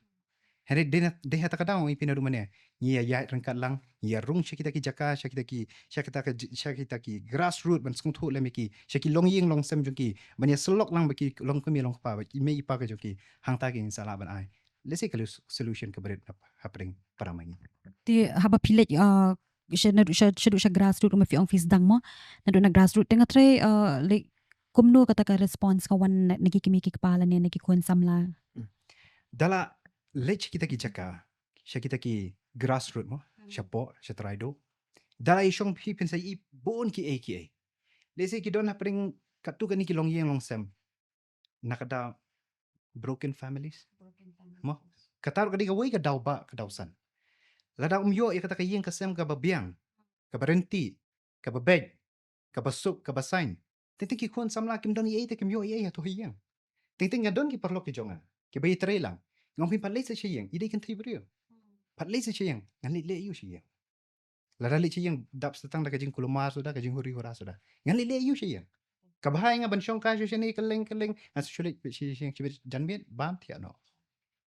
Hynrei dei na, dei ha kata ka daw, ong ïa phi, naduh mynne ngi ïa ïaid ryngkat lang, ngi ïa rung sha kita ki jaka, sha kita ki, sha kita ka ji-, sha kita ki grassroot, ban sngewthuh lem ïa ki, sha ki longïing longsem jong ki, ban ïa syllok lang bad ki longkmie longkpa, bad ki mei ki pa ka jong ki. Hangta ki ngin sa lah ban ai, lehse, ka lu-, solution kaba rit hap-, hapdeng para ma ngi. Te haba phi leit, uh, sha naduh sha, sha naduh sha grassroot, ma phi ong phi sdang, mo, naduh na grassroot, te nga threi, uh, like, kumno kata ka response ka wan na, na ki kmie ki kpa lane na ki khun samla? Da la leit sha kita ki jaka, sha kita ki grassroot, mo, shapoh, sha trai duh, da la ïashong, phi phin sa ïohi bun kiei kiei. Lehse ki don hapdeng katto katne ki longïing longsem, na ka daw broken families. Mo, kata ruh ka dei kawei ka daw ba, ka daw san. Lada um ïoh ïa kata ka ïing ka sem kaba biang, kaba ryntih, kaba beit, kaba suk, kaba saiñ, teng teng ki khun samla kim don ei ei te, kim ïoh ei ei ha tu ha ïing. Teng teng nga don ki paralok ki jong nga kiba ïatrei lang, nga ong, phi pat leit sa sha ïing, i dei kynthei briew. Pat leit sa sha ïing. Ngan leit leh aïu sha ïing? Lada leit sha ïing, dap sa tang da ka jingkulmar suda, ka jinghuri hura suda. Ngan leit leh aïu sha ïing? Kaba bha ïa nga ban shong kai sha shane kylleng kylleng, ngan sa shu leit sha ïing shibit, janmiet bam thiah noh.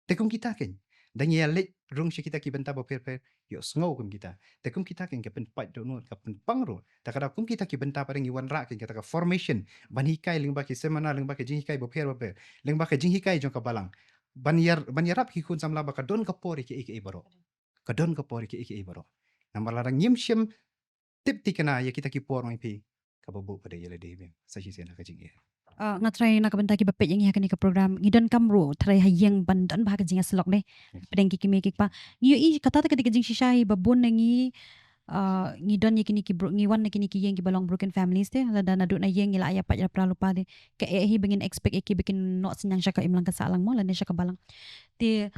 Te kum kita keiñ, da ngi ïa leit rung sha kita ki bynta bapher bapher, ïohsngew kum kita. Te kum kita keiñ ka pynpait dohnud, ka pynpang ruh. Te ka daw kum kita ki bynta pat de ngi wanrah keiñ kata ka formation, ban hikai lyngba ki seminar, lyngba ki jinghikai bapher bapher, lyngba ki jinghikai jong ka balang, ban ïar, ban ïarap ki khun samla ba ka don ka por ïa kiei kiei baroh. Ka don ka por ïa kiei kiei baroh. Namar lada ngim shym tip thikna ïa kita ki por, ong ïa phi, kaba buh pat de ïa lade biang sa shisien ha ka jingeh. Ah, nga threi na ka bynta kiba peit ïa ngi ha kane ka program, ngi donkam ruh threi ha ïing ban don bha ka jingïasyllok de. Pdeng ki kmie ki kpa. Ngi ïohi kata te ka dei ka jingshisha hi ba bun na ngi, ah, ngi don ïa kine ki bro-, ngi wan na kine ki ïing kiba long broken families te. Lada naduh na ïing ngi la ïa pait ïa para lypa de, ka eh hi ba ngin expect ïa ki ba kin noh synñiang sha ka imlang ka sahlang, mo, lane sha ka balang. Te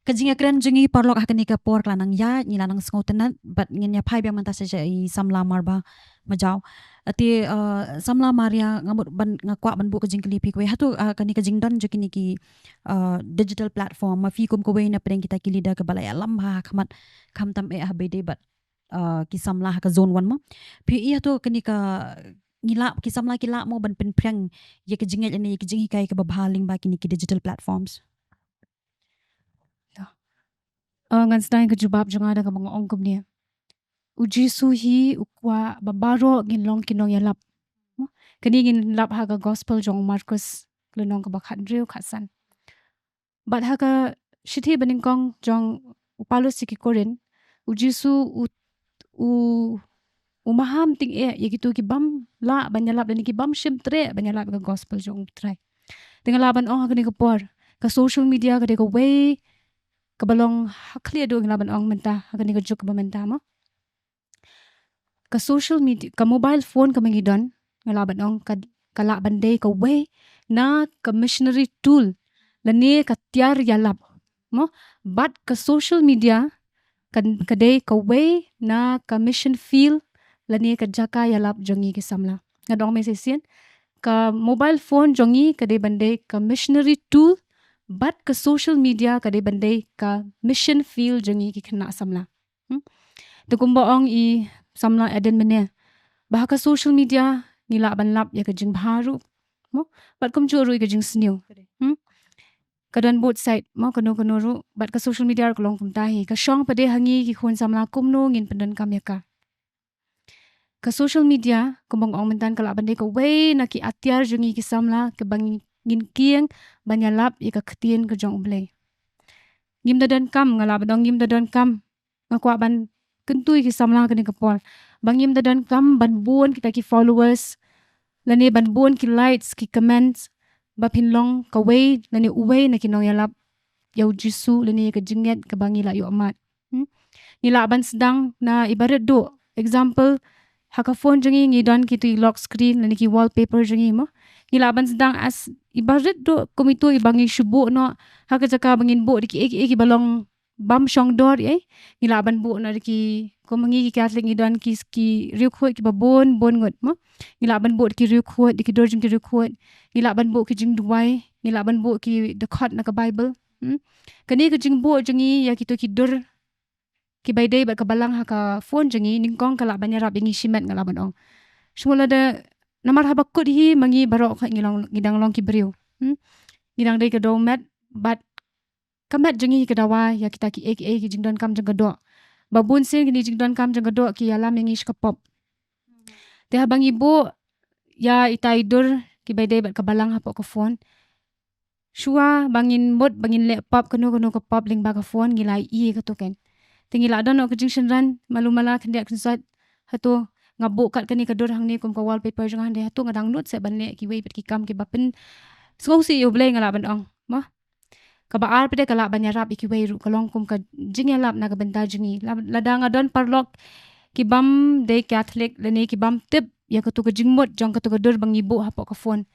ka jingïakren jong ngi paralok ha kane ka por ka la nang ïaid, ngi la nang sngewtynnat, bad ngin ïa phai biang mynta sha i samla Marba Majaw. Te, uh, samla Maria, nga mut ban, nga kwah ban buh ka jingkylli phi kawei. Hato, uh, kane ka jingdon jong kine ki, uh, digital platform, ma phi kum kawei na pdeng kita ki leader kaba la ïalam bha ha khmat, khamtam eh ha Bede bad, uh, ki samla ha ka zone one, mo, phi ïohi hato kane ka, ngi lah, ki samla ki lah, mo, ban pynphriang ïa ka jingngeit lane ïa ka jinghikai kaba bha lyngba kine ki digital platforms? Ïa. Uh, ngan sdang ka jubab jong nga da kaba nga ong kumne. U Jisu hi u kwah ba baroh ngin long ki nongïalap. Kane ngin lap ha ka gospel jong u Markus, lynnong kaba khathynriew, khatsan. Bad ha ka shithi banyngkong jong u Paulus sha ki Korinth, u Jisu u, u, u maham tyngeh ïa kito ki bym lah ban ïalap lane ki bym shym treh ban ïalap ïa ka gospel jong u Trai. Te nga lah ban ong ha kane ka por, ka social media ka dei kawei kaba long ha khlieh duh, nga lah ban ong mynta ha kane ka juk kaba mynta, mo. Ka social media, ka mobile phone kaba ngi don, nga lah ban ong ka, ka lah ban dei kawei na ka missionary tool lane ka tiar ïalap, mo. Bad ka social media ka, ka dei kawei na ka mission field lane ka jaka ïalap jong ngi ki samla. Nga dong me shisien, ka mobile phone jong ngi ka dei ban dei ka missionary tool, bad ka social media ka dei ban dei ka mission field jong ngi ki khynnah samla. Hmm? Te kumba ong i samla Eden mynne, ba ha ka social media ngi lah ban lap ïa ka jingbha ruh, mo, bad kumjuh ruh ïa ka jingsniew. Hmm? Ka don both side, mo, kano kano ruh, bad ka social media ruh ka long kumta hi. Ka shong pat de ha ngi ki khun samla kumno ngin pyndonkam ïa ka. Ka social media, kumba nga ong mynta, ka lah ban dei kawei na ki atiar jong ngi ki samla kaba ngin kieng ban ïalap ïa ka ktien ka jong U Blei. Ngim da donkam, nga lah ban ong ngim da donkam, nga kwah ban kyntu ïa ki samla kane ka por, ba ngim da donkam ban bun kita ki followers, lane ban bun ki likes, ki comments, ba phin long kawei lane uwei na ki nongïalap ïa U Jisu lane ïa ka jingngeit kaba ngi la ïoh mad. Hmm? Ngi lah ban sdang na iba rit duh. Example, ha ka phone jong ngi ngi don kito ki lock screen lane ki wallpaper jong ngi, mo. Ngi lah ban sdang as iba rit duh kum ito iba ngi shu buh noh ha ka jaka ba ngin buh da kiei kiei kiba long bym shong dor, eh. Ngi lah ban buh noh da ki, kum ngi ki Catholic ngi don ki, ki riewkhuid kiba bun bun ngut, mo. Ngi lah ban buh da ki riewkhuid, da ki dur jong ki riewkhuid. Ngi lah ban buh ki jingduwai, ngi lah ban buh ki dkhot na ka Bible. Hmm? Kane ka jingbuh jong ngi ïa kito ki dur kiba ïadei bad ka balang ha ka phone jong ngi, nyngkong ka lah ban ïarap ïa ngi shimet, nga lah ban ong. Sngewbha lada, namar haba kut hi ma ngi baroh khoit ngi long, ngi dang long ki briew. Hmm? Ngi dang dei ka dewmet, bad ka met jong ngi ka dawa ïa kita kiei kiei ki jingdonkam jong ka doh. Ba bun sien kine ki jingdonkam jong ka doh ki ïalam ïa ngi sha ka pop. Te haba ngi buh ïa ita i dur kiba ïadei bad ka balang hapoh ka phone, shuwa ba ngin mut ba ngin leh pop kano kano ka pop lyngba ka phone, ngi la ïohi ïa kato ken. Te ngi la don noh ka jingsynran, malu mala, khyndiat khynsot, hato nga buh kat kane ka dur hangne kum ka wallpaper jong nga, hynrei hato nga dang nud seh ban leh kiwei pat ki kam kiba pynsngewsih ïa U Blei, nga lah ban ong, mo. Kaba ar pat de ka lah ban ïarap ïa kiwei ruh, ka long kum ka jingïalap na ka bynta jong ngi. La-, lada nga don paralok ki bym dei Catholic lane ki bym tip ïa kato ka jingmut jong kato ka dur ba ngi buh hapoh ka phone,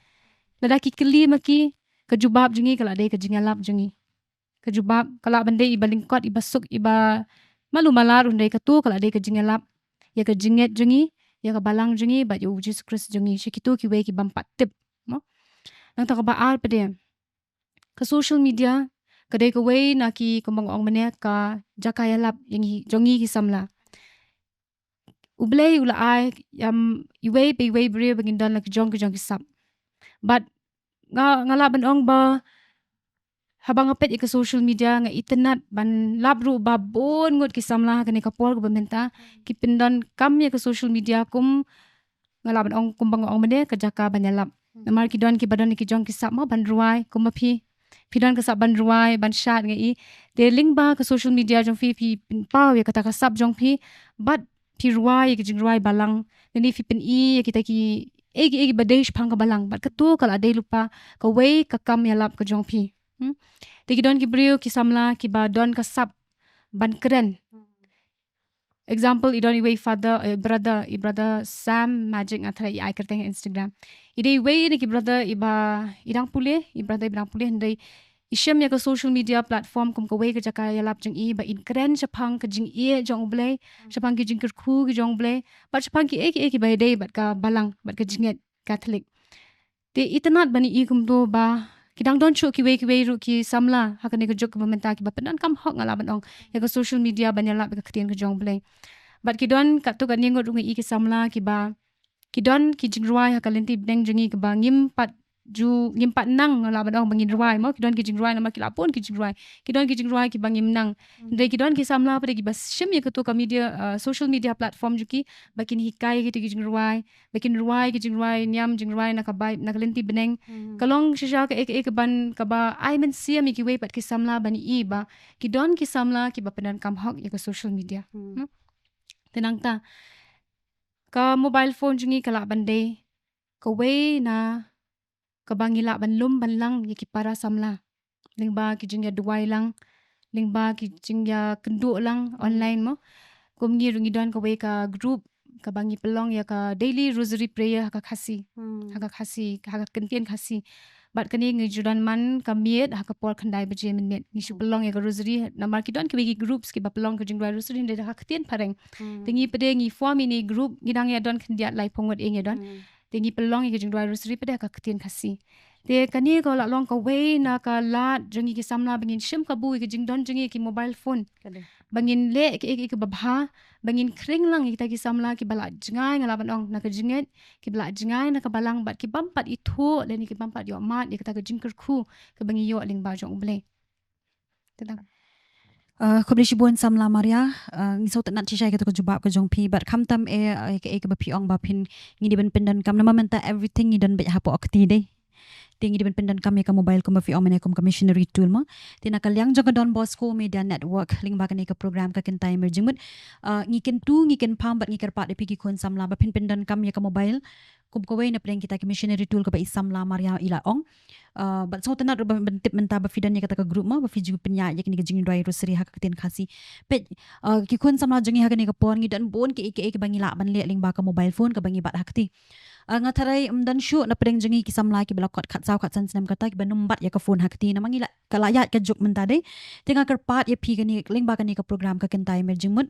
lada ki kylli ma ki, ka jubab jong ngi ka lah dei ka jingïalap jong ngi. Ka jubab ka lah ban dei iba lyngkot, iba suk, iba malu mala ruh, hynrei kato ka lah dei ka jingïalap ïa ka jingngeit jong ngi, ïa ka balang jong ngi, bad ïa U Jisu Khrist jong ngi sha kito kiwei ki bym pat tip, mo. Nangta kaba ar pat de, ka social media ka dei kawei na ki, kumba nga ong mynne, ka jaka ïalap ïa ngi, jong ngi ki samla. U Blei u la ai ïa ngi iwei pa iwei briew ba ngin don la ki jong ki jong ki sap. Bad nga, nga lah ban ong ba haba nga peit ïa ka social media, nga itynnad ban lap ruh ba bun ngut ki samla ha kane ka por kaba mynta ki pyndonkam ïa ka social media kum, nga lah ban ong, kumba nga ong mynne, ka jaka ban ïalap. Hmm. Namar ki don kiba don ki jong ki sap, mo, ban rwai, kum ma phi. Phi don ka sap ban rwai, ban shad, nga i. Te lyngba ka social media jong phi, phi pynpaw ïa kata ka sap jong phi, bad phi rwai ïa ki jingrwai balang, lane phi pyni ïa kita kiei kiei kiba dei shaphang ka balang, bad kato ka lah dei lypa kawei ka kam ïalap ka jong phi. Hmm? Te ki don ki briew ki samla kiba don ka sap ban kren. Example, i don iwei i father, eh, brother, i brother Sam Magic, nga tharai i ai kyrteng ha Instagram. I dei iwei na ki brother iba, i dang pule, i brother iba dang pule, hynrei i shem ïa ka social media platform kum kawei ka jaka ïalap jong i, ba in kren shaphang ka jingïeit jong U Blei, shaphang ki jingkyrkhu ki jong U Blei, bad shaphang kiei kiei kiba ïadei bad ka balang, bad ka jingngeit Catholic. Te itynnad ban i kumto ba ki dang don shuh kiwei kiwei ruh ki samla ha kane ka juk kaba mynta kiba pyndonkam hok, nga lah ban ong, ïa ka social media ban ïalap ïa ka ktien ka jong U Blei. Bad ki don katto katne ngut ruh, nga i, ki samla kiba ki don ki jingrwai ha ka lynti bneng jong ngi kaba ngim pat ju, ngim pat nang, nga lah ban ong, ba ngin rwai, mo. Ki don ki jingrwai namar ki la bun ki jingrwai. Ki don ki jingrwai kiba ngim nang. Hmm. Hynrei ki don ki samla pat de kiba shim ïa kato ka media, uh, social media platform jong ki, ba kin hikai ïa kito ki jingrwai, ba kin rwai ki jingrwai niam, jingrwai na ka Bai-, na ka lynti bneng. Hmm. Ka long shisha kaei kaei kaban, kaba ai mynsiem ïa kiwei pat ki samla ban i ba ki don ki samla kiba pyndonkam hok ïa ka social media. Hmm. Hmm? Te nangta ka mobile phone jong ngi ka lah ban dei kawei na kaba ngi lah ban lum ban lang ïa ki para samla lyngba ki jingïaduwai lang, lyngba ki jingïakynduh lang online, mo. Kum ngi ruh ngi don kawei ka group kaba ngi pynlong ïa ka daily rosary prayer ha ka Khasi. Hmm. Ha ka Khasi, ha ka kyntien Khasi. Bad kane ngi ju don man ka miet ha ka por khyndai baje mynmiet. Ngi shu pynlong ïa ka rosary namar ki don kiwei ki groups kiba pynlong ka jingduwai rosary hynrei da ka ktien phareng. Te ngi pat de ngi form ïa ine i group, ngi dang ïa don khyndiat laiphew ngut ïa ngi don. Te ngi pynlong ïa ka jingduwai rosary pat de ha ka ktien Khasi. Te kane ka la long kawei na ka lad jong ngi ki samla ba ngin shim kabu ïa ka jingdon jong ngi ïa ki mobile phone. Ba ngin leh kiei kiei kiba bha, ba ngin khring lang ïa kita ki samla kiba la jngai, nga lah ban ong, na ka jingngeit, kiba la jngai na ka balang bad ki bym pat ithuh lane ki bym pat ïoh mad ïa kata ka jingkyrkhu kaba ngi ïoh lyngba jong U Blei. Te dang. Uh, khublei shibun samla Maria, uh, ngi sngewtynnat shisha ïa kato ka jubab ka jong phi, bad khamtam eh, uh, ïa kaei kaba phi ong ba phin, ngi dei ban pyndonkam namar mynta everything ngi don beit hapoh kti dei. Te ngi dei ban pyndonkam ïa ka mobile kumba phi ong mynne kum ka missionary tool mo. Te na ka liang jong ka Don Bosco Media Network lyngba kane ka program Ka Kynta Ïa Mir Jingmut, uh, ngi kyntu, ngi kynpham bad ngi kyrpad ïa phi ki khun samla ba phin pyndonkam ïa ka mobile kum kawei na pdeng kita ki missionary tool kaba i samla Maria i la ong. Uh, bad sngewtynnat ruh ba, ban tip mynta ba phi don ïa kata ka group mo, ba phi ju pynïaid ïa kane ka jingduwai rosary ha ka ktien Khasi. Peit, uh, ki khun samla jong ngi ha kane ka por ngi don bun kiei kiei kiba ngi lah ban leh lyngba ka mobile phone kaba ngi bat ha kti. Uh, nga tharai ym don shuh na pdeng jong ngi ki samla kiba la kot khatsaw khatsan snem kata kiba nym bat ïa ka phone ha kti namar ngi la, ka la ïaid ka juk mynta dei. Te nga kyrpad ïa phi kane lyngba kane ka program Ka Kynta Ïa Mir Jingmut,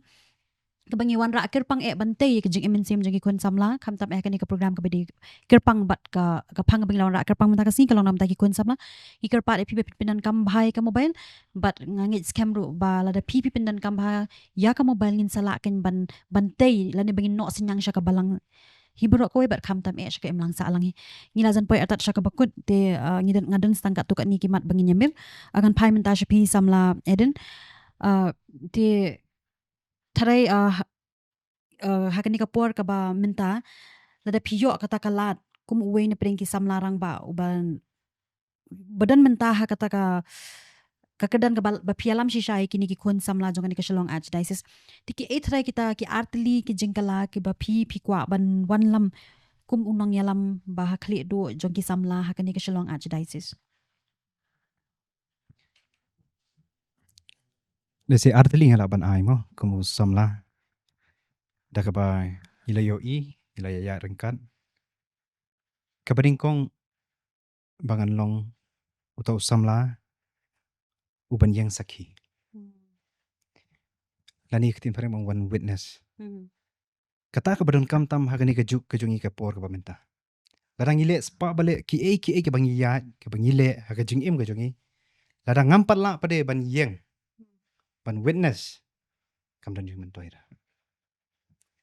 kaba ngi wanrah kyrpang eh ban tei ïa ka jingim mynsiem jong ki khun samla, khamtam eh kane ka program kaba dei kyrpang bad ka, ka phang kaba ngi la wanrah kyrpang mynta ka sngi ka long namar ki khun samla. Ngi kyrpad ïa phi ba phin pyndonkam bha ïa ka mobile, bad nga ngeit skhem ruh ba lada phi phi pyndonkam bha ïa ka mobile ngin sa lah kein ban, ban tei lane ba ngin noh synñiang sha ka balang hi baroh kawei bad khamtam eh sha ka imlang sahlang hi. Ngi la jan poi artat sha kaba kut te, uh, ngi don, nga don tang katto katne ki mat ba ngin ïa mir. Uh, ngan phai mynta sha phi samla Eden. Uh, te tharai, uh, ha, uh, ha kane ka por kaba mynta, lada phi ïoh kata ka lad kum uwei na pdeng ki samla rangbah uba, ba don mynta ha kata ka, ka kyrdan kaba, ba phi ïalam shisha ïa kine ki khun samla jong kane ka Shillong Archdiocese. Te kiei tharai kita ki artylli ki jingkylla kiba phi, phi kwah ban wanlam kum u nongïalam ba ha khlieh duh jong ki samla ha kane ka Shillong Archdiocese? Lehse artylli nga lah ban ai mo kum u samla. Da kaba ngi la ïohi, ngi la ïa, ïa ryngkat. Kaba nyngkong ba ngan long uta u samla uban ïeng sakhi. Lane ka ktien phareng ba wan witness. Kata kaba donkam tam ha kane ka juk ka jong ngi ka por kaba mynta. Lada ngi leh spah ba leh kiei kiei kaba ngi ïaid, kaba ngi leh ha ka jingim ka jong ngi, lada ngam pat lah pat de ban ïeng, ban witness, kam don jingmyntoi ruh.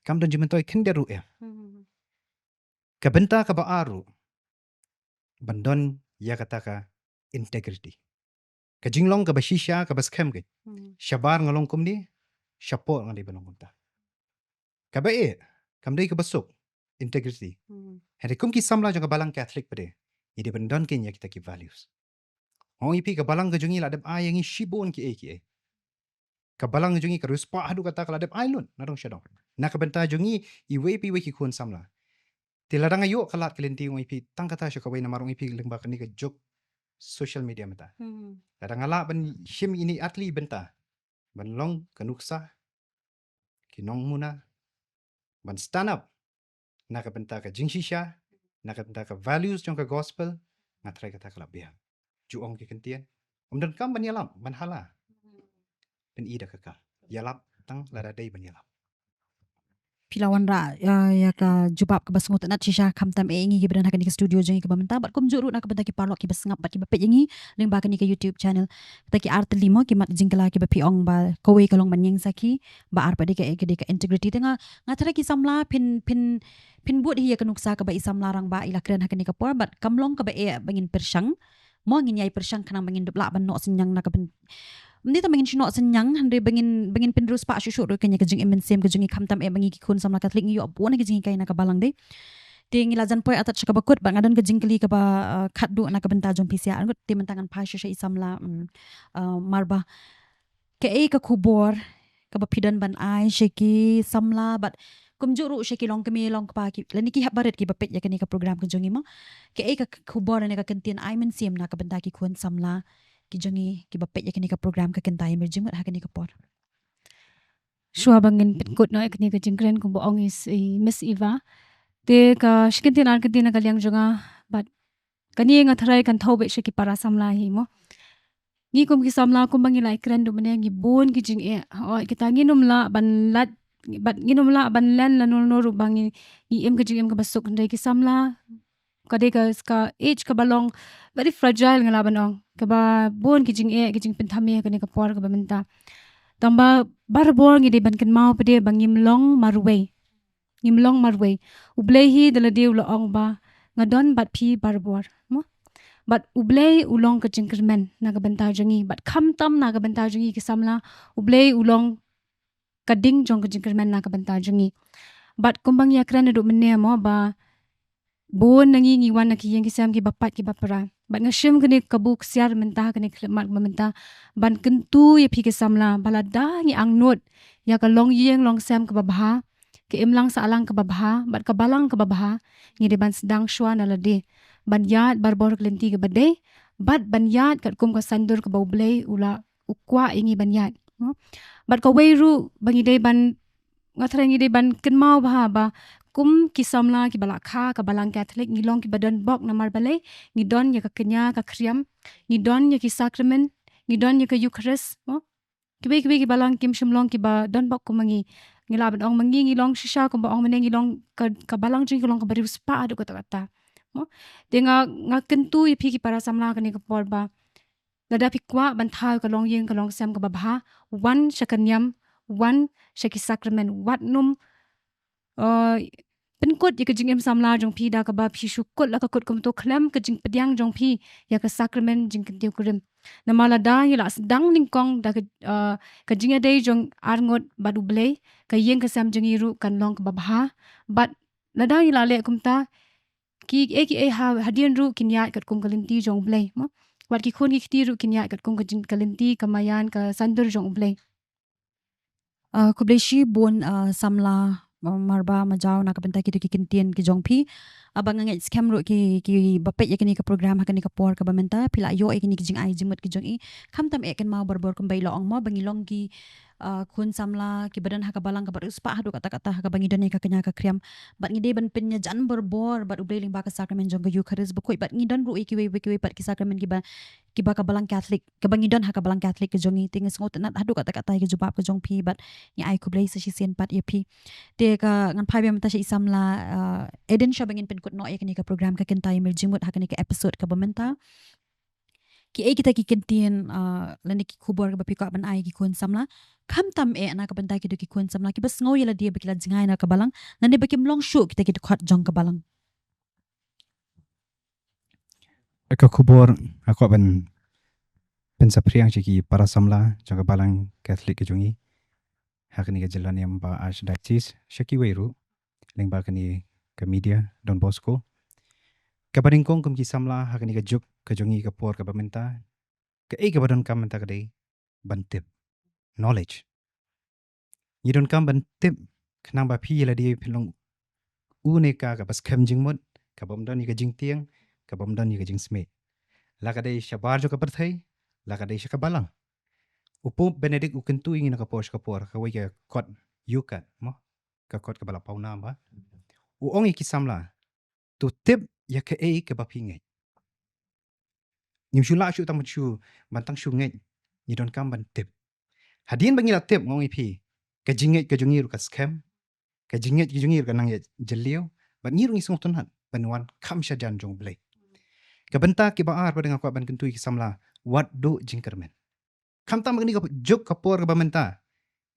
Kam don jingmyntoi khyndiat ruh em. Ka bynta kaba ar ruh, ban don ïa kata ka integrity. Ka jinglong kaba shisha kaba skhem kein. Shabar nga long kumne, shapoh nga dei ban long kumta. Kaba eh, kam dei kaba suk, integrity. Hynrei kum ki samla jong ka balang Catholic pat de, ngi dei ban don kein ïa kita ki values. Nga ong ïa phi ka balang ka jong ngi la dep ai ïa ngi shibun kiei kiei. Ka balang ka jong ngi ka riewspah haduh katta ka la dep ai lut na dong sha dong. Na ka bynta jong ngi iwei pa iwei ki khun samla. Te lada nga ïoh ka lad ka lynti, nga ong ïa phi, tang kata sha kawei namar nga ong ïa phi lyngba kane ka juk social media mynta. Lada nga lah ban shim ine i artylli bynta ban long ka nuksa, ki nongmuna, ban stand up na ka bynta ka jingshisha, na ka bynta ka values jong ka gospel, nga tharai kata ka la biang. Ju ong ki ktien, ym donkam ban ïalam, ban hala. Pyni da ka kam. Ïalap tang lada dei ban ïalap. Phi la wanrah, uh, ïa ka jubab kaba sngewtynnat shisha, khamtam eh ngi kiba don ha kane ka studio jong ngi kaba mynta bad kumjuh ruh na ka bynta ki paralok kiba sngap bad kiba peit ïa ngi lyngba kane ka YouTube channel. Kata ki artylli mo ki mat jingkylla kiba phi ong, ba kawei ka long ban ïeng sakhi, ba ar pat de ka, ka dei ka integrity. Te nga, nga tharai ki samla phin, phin, phin bud hi ïa ka nuksa kaba i samla rangbah i la kren ha kane ka por bad kam long kaba eh ba ngin pyrshang. Mo, ngin ïai pyrshang khnang ba ngin dup lah ban noh synñiang na ka byn-, ym dei tang ba ngin shu noh synñiang, hynrei ba ngin, ba ngin pynriewspah shuh shuh ruh kein ïa ka jingim mynsiem ka jong ngi, khamtam eh ba ngi ki khun samla Catholic ngi ïoh bun ki jinghikai na ka balang de. Te ngi la jan poi artat sha kaba kut bad nga don ka jingkylli kaba, uh, khatduh na ka bynta jong phi sha arngut. Te mynta ngan phai sha, sha i samla, mm, uh, Marba. Kaei ka khubor kaba phi don ban ai sha ki samla bad kumjuh ruh sha ki longkmie longkpa ki, lane ki hep barit kiba peit ïa kane ka program ka jong ngi mo. Kaei ka khubor lane ka ktien ai mynsiem na ka bynta ki khun samla ki jong ngi kiba peit ïa kane ka program Ka Kynta Ïa Mir Jingmut ha kane ka por? Shuwa ba ngin pynkut noh ïa kane ka jingkren, kumba ong i s-, i Miss Eva, te ka shi kyntien ar kyntien na ka liang jong nga, bad Kane nga tharai kan thew beit sha ki para samla hi mo. Ngi kum ki samla kumba ngi la ïakren haduh mynne ngi bun ki jingeh. Hooid kita ngin ym lah ban lait, bad ngin ym lah ban len lano lano ruh ba ngi, ngi im ka jingim kaba suk, hynrei ki samla ka dei ka, ka age kaba long very fragile nga lah ban ong. Kaba bun ki jingeh, ki jingpynthame ha kane ka por kaba mynta. Tangba barabor ngi dei ban kynmaw pat de ba ngim long marwei. Ngim long marwei. U Blei hi da lade u la ong ba nga don bad phi barabor. Mo? Bad U Blei u long ka jingkyrmen na ka bynta jong ngi. Bad khamtam na ka bynta jong ngi ki samla, U Blei u long ka ding jong ka jingkyrmen na ka bynta jong ngi. Bad kumba ngi ïakren haduh mynne mo ba bun na ngi ngi wan na ki ïing ki sem kiba pait kiba para. Bad nga shim kane ka kabu ksiar mynta, kane ka khyllipmat mynta ban kyntu ïa phi ki samla ba lada ngi angnud ïa ka longïing longsem kaba bha, ka imlang sahlang kaba bha bad ka balang kaba bha, ngi dei ban sdang shuwa na lade ban ïaid barabor ka lynti kaba dei, bad ban ïaid katkum ka saiñdur kaba U Blei u la, u kwah ïa ngi ban ïaid. Bad kawei ruh ba ngi dei ban, nga tharai ngi dei ban kynmaw bha ba kum ki samla kiba la kha ka balang Katholik, ngi long kiba don bok namar balei? Ngi don ïa ka kñia ka khriam, ngi don ïa ki sakramen, ngi don ïa ka Eukharist mo. Kiwei kiwei ki balang kim shym long kiba don bok kum ma ngi. Ngi lah ban ong ma ngi ngi long shisha kumba ong mynne ngi long ka, ka balang jong ngi ka long kaba riewspah haduh katta katta mo. Te nga, nga kyntu ïa phi ki para samla kane ka por ba lada phi kwah ban thaw ka longïing ka longsem kaba bha, wan sha ka niam, wan sha ki sakramen, wat nym, uh, pynkut ïa ka jingim samla jong phi da kaba phi shu kut la ka kut kumto khlem ka jingpdiang jong phi ïa ka sakramen jingkyntiew kurim. Namar lada ngi la sdang nyngkong da ka, uh, ka jingïadei jong arngut bad U Blei, ka ïing ka sem jong ngi ruh kan long kaba bha. Bad lada ngi la leh kumta, ki, eh, ki, eh, ha, hadien ruh kin ïaid katkum ka lynti jong U Blei mo. Wat ki khun ki kti ruh kin ïaid katkum ka jing, ka lynti, ka maïan, ka saiñdur jong U Blei. Ah, khublei shibun, ah, samla, ah, Marba Majaw na ka bynta kito ki kyntien ki jong phi. Ah, ba nga ngeit skhem ruh ki, kiba peit ïa kane ka program ha kane ka por kaba mynta phi la ïoh ïa kine ki jingai jingmut ki jong i. Khamtam eh kynmaw barabor kumba i la ong mo ba ngi long ki, ah, khun samla kiba don ha ka balang kaba riewspah haduh katta katta ha kaba ngi don ïa ka kñia ka khriam. Bad ngi dei ban pynïajan barabor bad U Blei lyngba ka sakramen jong ka Eukharist bakhuid bad ngi don ruh ïa kiwei kiwei pat ki sakramen kiba, kiba ka balang Katholik, kaba ngi don ha ka balang Katholik ka jong ngi. Te nga sngewtynnat haduh katta katta ïa ka jubab ka jong phi bad ngi ai khublei sa shisien pat ïa phi. Te ka ngan phai biang mynta sha i samla, ah, Eden sha ba ngin pynkut noh ïa kane ka program Ka Kynta Ïa Mir Jingmut ha kane ka episode kaba mynta. Kiei kita ki kyntien, ah, lane ki khubor kaba phi kwah ban ai ki khun samla? Khamtam eh na ka bynta kito ki khun samla kiba sngew ïa lade ba ki la jngai na ka balang lane ba kim long shuh kita ki dkhot jong ka balang. Ka khubor nga kwah ban pynsaphriang sha ki para samla jong ka balang Katholik ka jong ngi ha kane ka jylla niam ba Archdiocese, sha kiwei ruh lyngba kane ka media Don Bosco. Kaba nyngkong kum ki samla ha kane ka juk ka jong ngi ka por kaba mynta, kaei kaba donkam mynta ka dei ban tip, knowledge. Ngi donkam ban tip khnang ba phi ïa lade phin long u ne ka kaba skhem jingmut, kaba ym don ïa ka jingtieng, kaba ym don ïa ka jingsmit. La ka dei shabar jong ka pyrthei, la ka dei sha ka balang. U Pope Benedict u kyntu ïa ngi na ka por sha ka por, kawei ka kot, Eucharist mo, ka kot kaba la pawnam ba. U ong ïa ki samla, to tip ïa kaei kaba phi ngeit. Ngim shu lah shuh tang ban shu, ban tang shu ngeit, ngi donkam ban tip. Hadien ba ngi la tip, nga ong ïa phi, ka jingngeit ka jong ngi ruh ka skhem, ka jingngeit ka jong ngi ruh ka nang ïa jylliew, bad ngi ruh ngi sngewtynnat ban wan kham shajan jong U Blei. Ka bynta kaba ar ba nga kwah ban kyntu ïa ki samla, wat duh jingkyrmen. Khamtam ha kane ka juk ka por kaba mynta,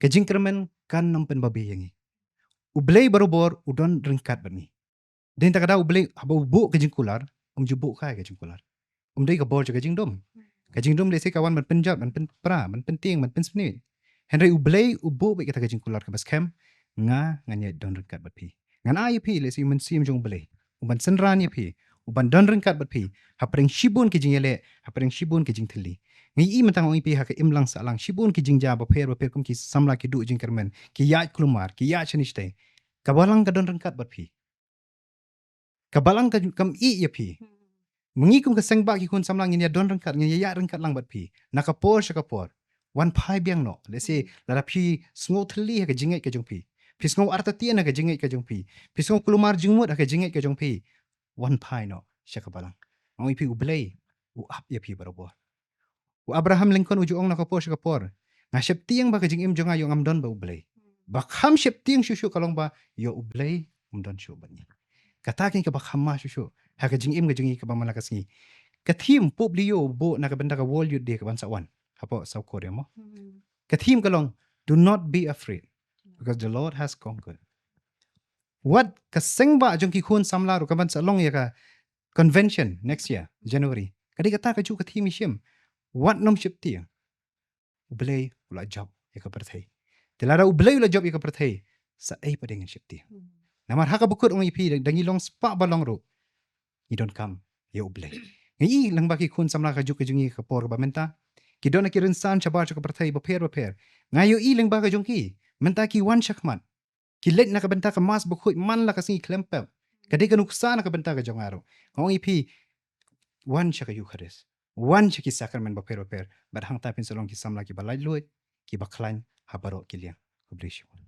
ka jingkyrmen kan ym pynbabe ïa ngi. U Blei barabor u don ryngkat bad ngi. Dei na kata ka daw U Blei haba u buh ka jingkular, um ju buh kai ka jingkular. Um dei ka bor jong ka jingdum. Ka jingdum lehse ka wan ban pynjot, ban pynpra, ban pyntieng, ban pynsmit. Hynrei U Blei u buh beit kata ka jingkular kaba skhem, nga ngan ïa don ryngkat bad phi. Ngan ai ïa phi lehse u Mynsiem jong U Blei, u ban synran ïa phi, u ban don ryngkat bad phi hapdeng shibun ki jingïaleh, hapdeng shibun ki jingthylli. Nga ïohi mynta, nga ong ïa phi, ha ka imlang sahlang shibun ki jingjia bapher bapher kum ki samla ki duh jingkyrmen, ki ïaid kulmar, ki ïaid shane shatei. Ka balang ka don ryngkat bad phi. Ka balang ka, kam ïeh ïa phi. Ma ngi kum ka seng bah ki khun samla ngin ïa don ryngkat, ngin ïa ïaid ryngkat lang bad phi na ka por sha ka por. Wan phai biang noh. Lehse lada phi sngew thylli ha ka jingngeit ka jong phi, phi sngew artatien ha ka jingngeit ka jong phi, phi sngew kulmar jingmut ha ka jingngeit ka jong phi, wan phai noh sha ka balang. Nga ong ïa phi, U Blei u ap ïa phi barabor. U Abraham Lincoln u ju ong na ka por sha ka por, nga sheptieng ba ka jingim jong nga ïoh ngam don ba U Blei. Ba kham sheptieng shuh shuh ka long ba ïoh U Blei um don shuh bad ngi. Kata ka dei kaba kham ma shuh shuh ha ka jingim ka jong ngi kaba man la ka sngi. Ka theme Pope Leo u buh na ka bynta ka World Youth Day kaban sa wan hapoh South Korea mo. Ka theme ka long, "Do not be afraid, because the Lord has conquered." Wat ka seng ba jong ki khun samla ruh kaban sa long ïa ka convention next year, January. Ka dei kata kajuh ka theme i shim. Wat nym sheptieng. U Blei u la jop ïa ka pyrthei. Te lada U Blei u la jop ïa ka pyrthei, sa ei pat ngin sheptieng. Namar ha kaba kut ong ïa phi, da ngi long spah ba long ruh, ngi donkam ïa U Blei. Ngi i lyngba ki khun samla kajuh ka jong ngi ka por kaba mynta, ki don ha ki rynsan shabar sha ka pyrthei bapher bapher. Nga ïohi lyngba ka jong ki, mynta ki wan shakhmat. Ki leit na ka bynta ka Mass bakhuid man la ka sngi khlem pep. Ka dei ka nuksa na ka bynta ka jong nga ruh. Nga ong ïa phi, wan sha ka Eucharist, wan sha ki sakramen bapher bapher, bad hangta phin sa long ki samla kiba laitluid, kiba khlaiñ ha baroh ki liang. Khublei shibun.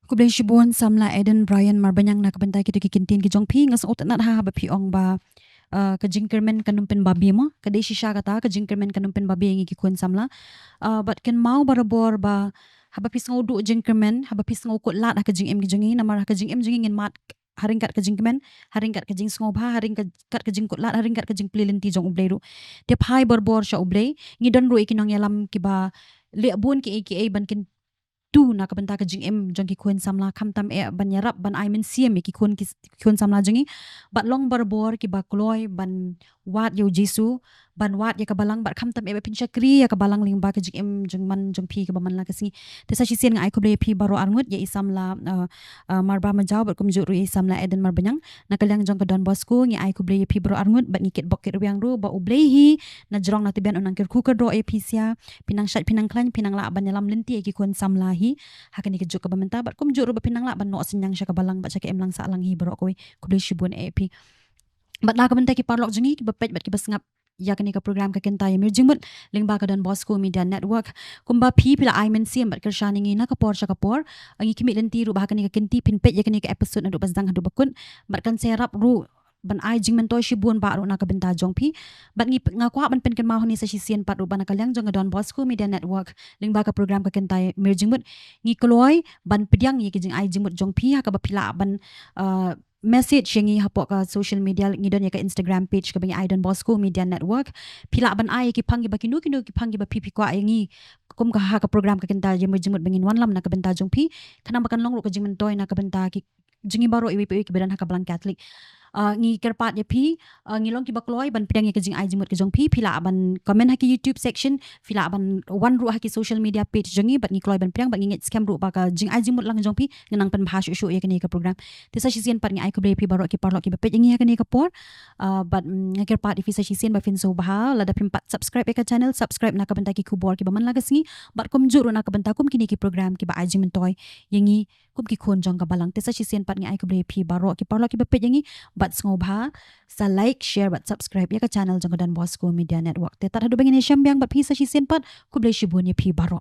Khublei shibun samla Eden Brian Marbaniang na ka bynta kito ki kyntien ki jong phi. Nga sngewtynnat ha haba phi ong ba, uh, ka jingkyrmen kan ym pynbabe mo. Ka dei shisha kata, ka jingkyrmen kan ym pynbabe ïa ngi ki khun samla. Uh, bad kynmaw barabor ba haba phi sngew duh jingkyrmen, haba phi sngew kut lad ha ka jingim ka jong ngi, namar ha ka jingim jong ngi ngin mad ha ryngkat ka jingkmen, ha ryngkat ka jingsngewbha, ha ryngkat ka jingkut lad, ha ryngkat ka jingplie lynti jong U Blei ruh. Te phai barabor sha U Blei, ngi don ruh ïa ki nongïalam kiba leh bun kiei kiei ban kyntu na ka bynta ka jingim jong ki khun samla, khamtam eh ban ïarap ban ai mynsiem ïa ki khun ki, ki khun samla jong ngi. Bad long barabor kiba kloi ban wad ïa U Jisu, ban wad ïa ka balang, bad khamtam eh ba phin shakri ïa ka balang lyngba ka jingim jong man jong phi kaba man la ka sngi. Te sa shisien nga ai khublei ïa phi baroh arngut, ïa i samla, uh, uh, Marbah Majaw bad kumjuh ruh ïa i samla Eden Marbaniang. Na ka liang jong ka Don Bosco ngi ai khublei ïa phi baroh arngut bad ngi kitbok kitrwiang ruh ba U Blei hi na jrong na tbian un nang kyrkhu kyrdoh ïa phi sha, phin nang shait phin nang khlaiñ, phin nang lah ban ïalam lynti ïa ki khun samla hi ha kane kajuh kaba mynta, bad kumjuh ruh ba phin nang lah ban noh synñiang sha ka balang bad sha ka imlang sahlang hi baroh kawei. Khublei shibun eh ïa phi. Bad na ka bynta ki paralok jong ngi kiba peit bad kiba sngap ïa kane ka program Ka Kynta Ïa Mir Jingmut lyngba ka Don Bosco Media Network, kumba phi phi la ai mynsiem bad kyrshan ïa ngi na ka por sha ka por, ngi khmih lynti ruh ba ha kane ka kynti phin peit ïa kane ka episode naduh ba sdang haduh ba kut, bad kan sa ïarap ruh ban ai jingmyntoi shibun bah ruh na ka bynta jong phi. Bad ngi, nga kwah ban pynkynmaw hangne sa shisien pat ruh ba na ka liang jong ka Don Bosco Media Network lyngba ka program Ka Kynta Ïa Mir Jingmut, ngi kloi ban pdiang ïa ki jingai jingmut jong phi ha kaba phi lah ban, uh, message ïa ngi hapoh ka social media. Ngi don ïa ka Instagram page kaba ngi ai Don Bosco Media Network. Phi lah ban ai ïa ki phang kiba kino kino ki phang kiba phi phi kwah ïa ngi kum ka ha ka program Ka Kynta Ïa Mir Jingmut ba ngin wanlam na ka bynta jong phi. Khnang ba kan long ruh ka jingmyntoi na ka bynta ki jong ngi baroh iwei pa iwei kiba don ha ka balang Katholik. Uh, ngi kyrpad ïa phi, uh, ngi long kiba kloi ban pdiang ïa ka jingai jingmut ka jong phi. Phi lah ban comment ha ki YouTube section, phi lah ban wan ruh ha ki social media page jong ngi, bad ngi kloi ban pdiang, bad ngi ngeit skhem ruh ba ka jingai jingmut lang jong phi kan nang pynbha shuh shuh ïa kane ka program. Te sa shisien pat ngi ai khublei ïa phi baroh ki paralok kiba peit ïa ngi ha kane ka por. Uh, bad, mm, nga kyrpad ïa phi sa shisien ba phin sngewbha lada phim pat subscribe ïa ka channel, subscribe na ka bynta ki khubor kiba man la ka sngi, bad kumjuh ruh na ka bynta kum kine ki program kiba ai jingmyntoi ïa ngi kum ki khun jong ka balang. Te sa shisien pat ngi ai khublei ïa phi baroh ki paralok kiba peit ïa ngi, bad sngewbha sa like, share bad subscribe ïa ka channel jong ka Don Bosco Media Network. Te tad haduh ba ngin ïashem biang bad phi sa shisien pat, khublei shibun ïa phi baroh.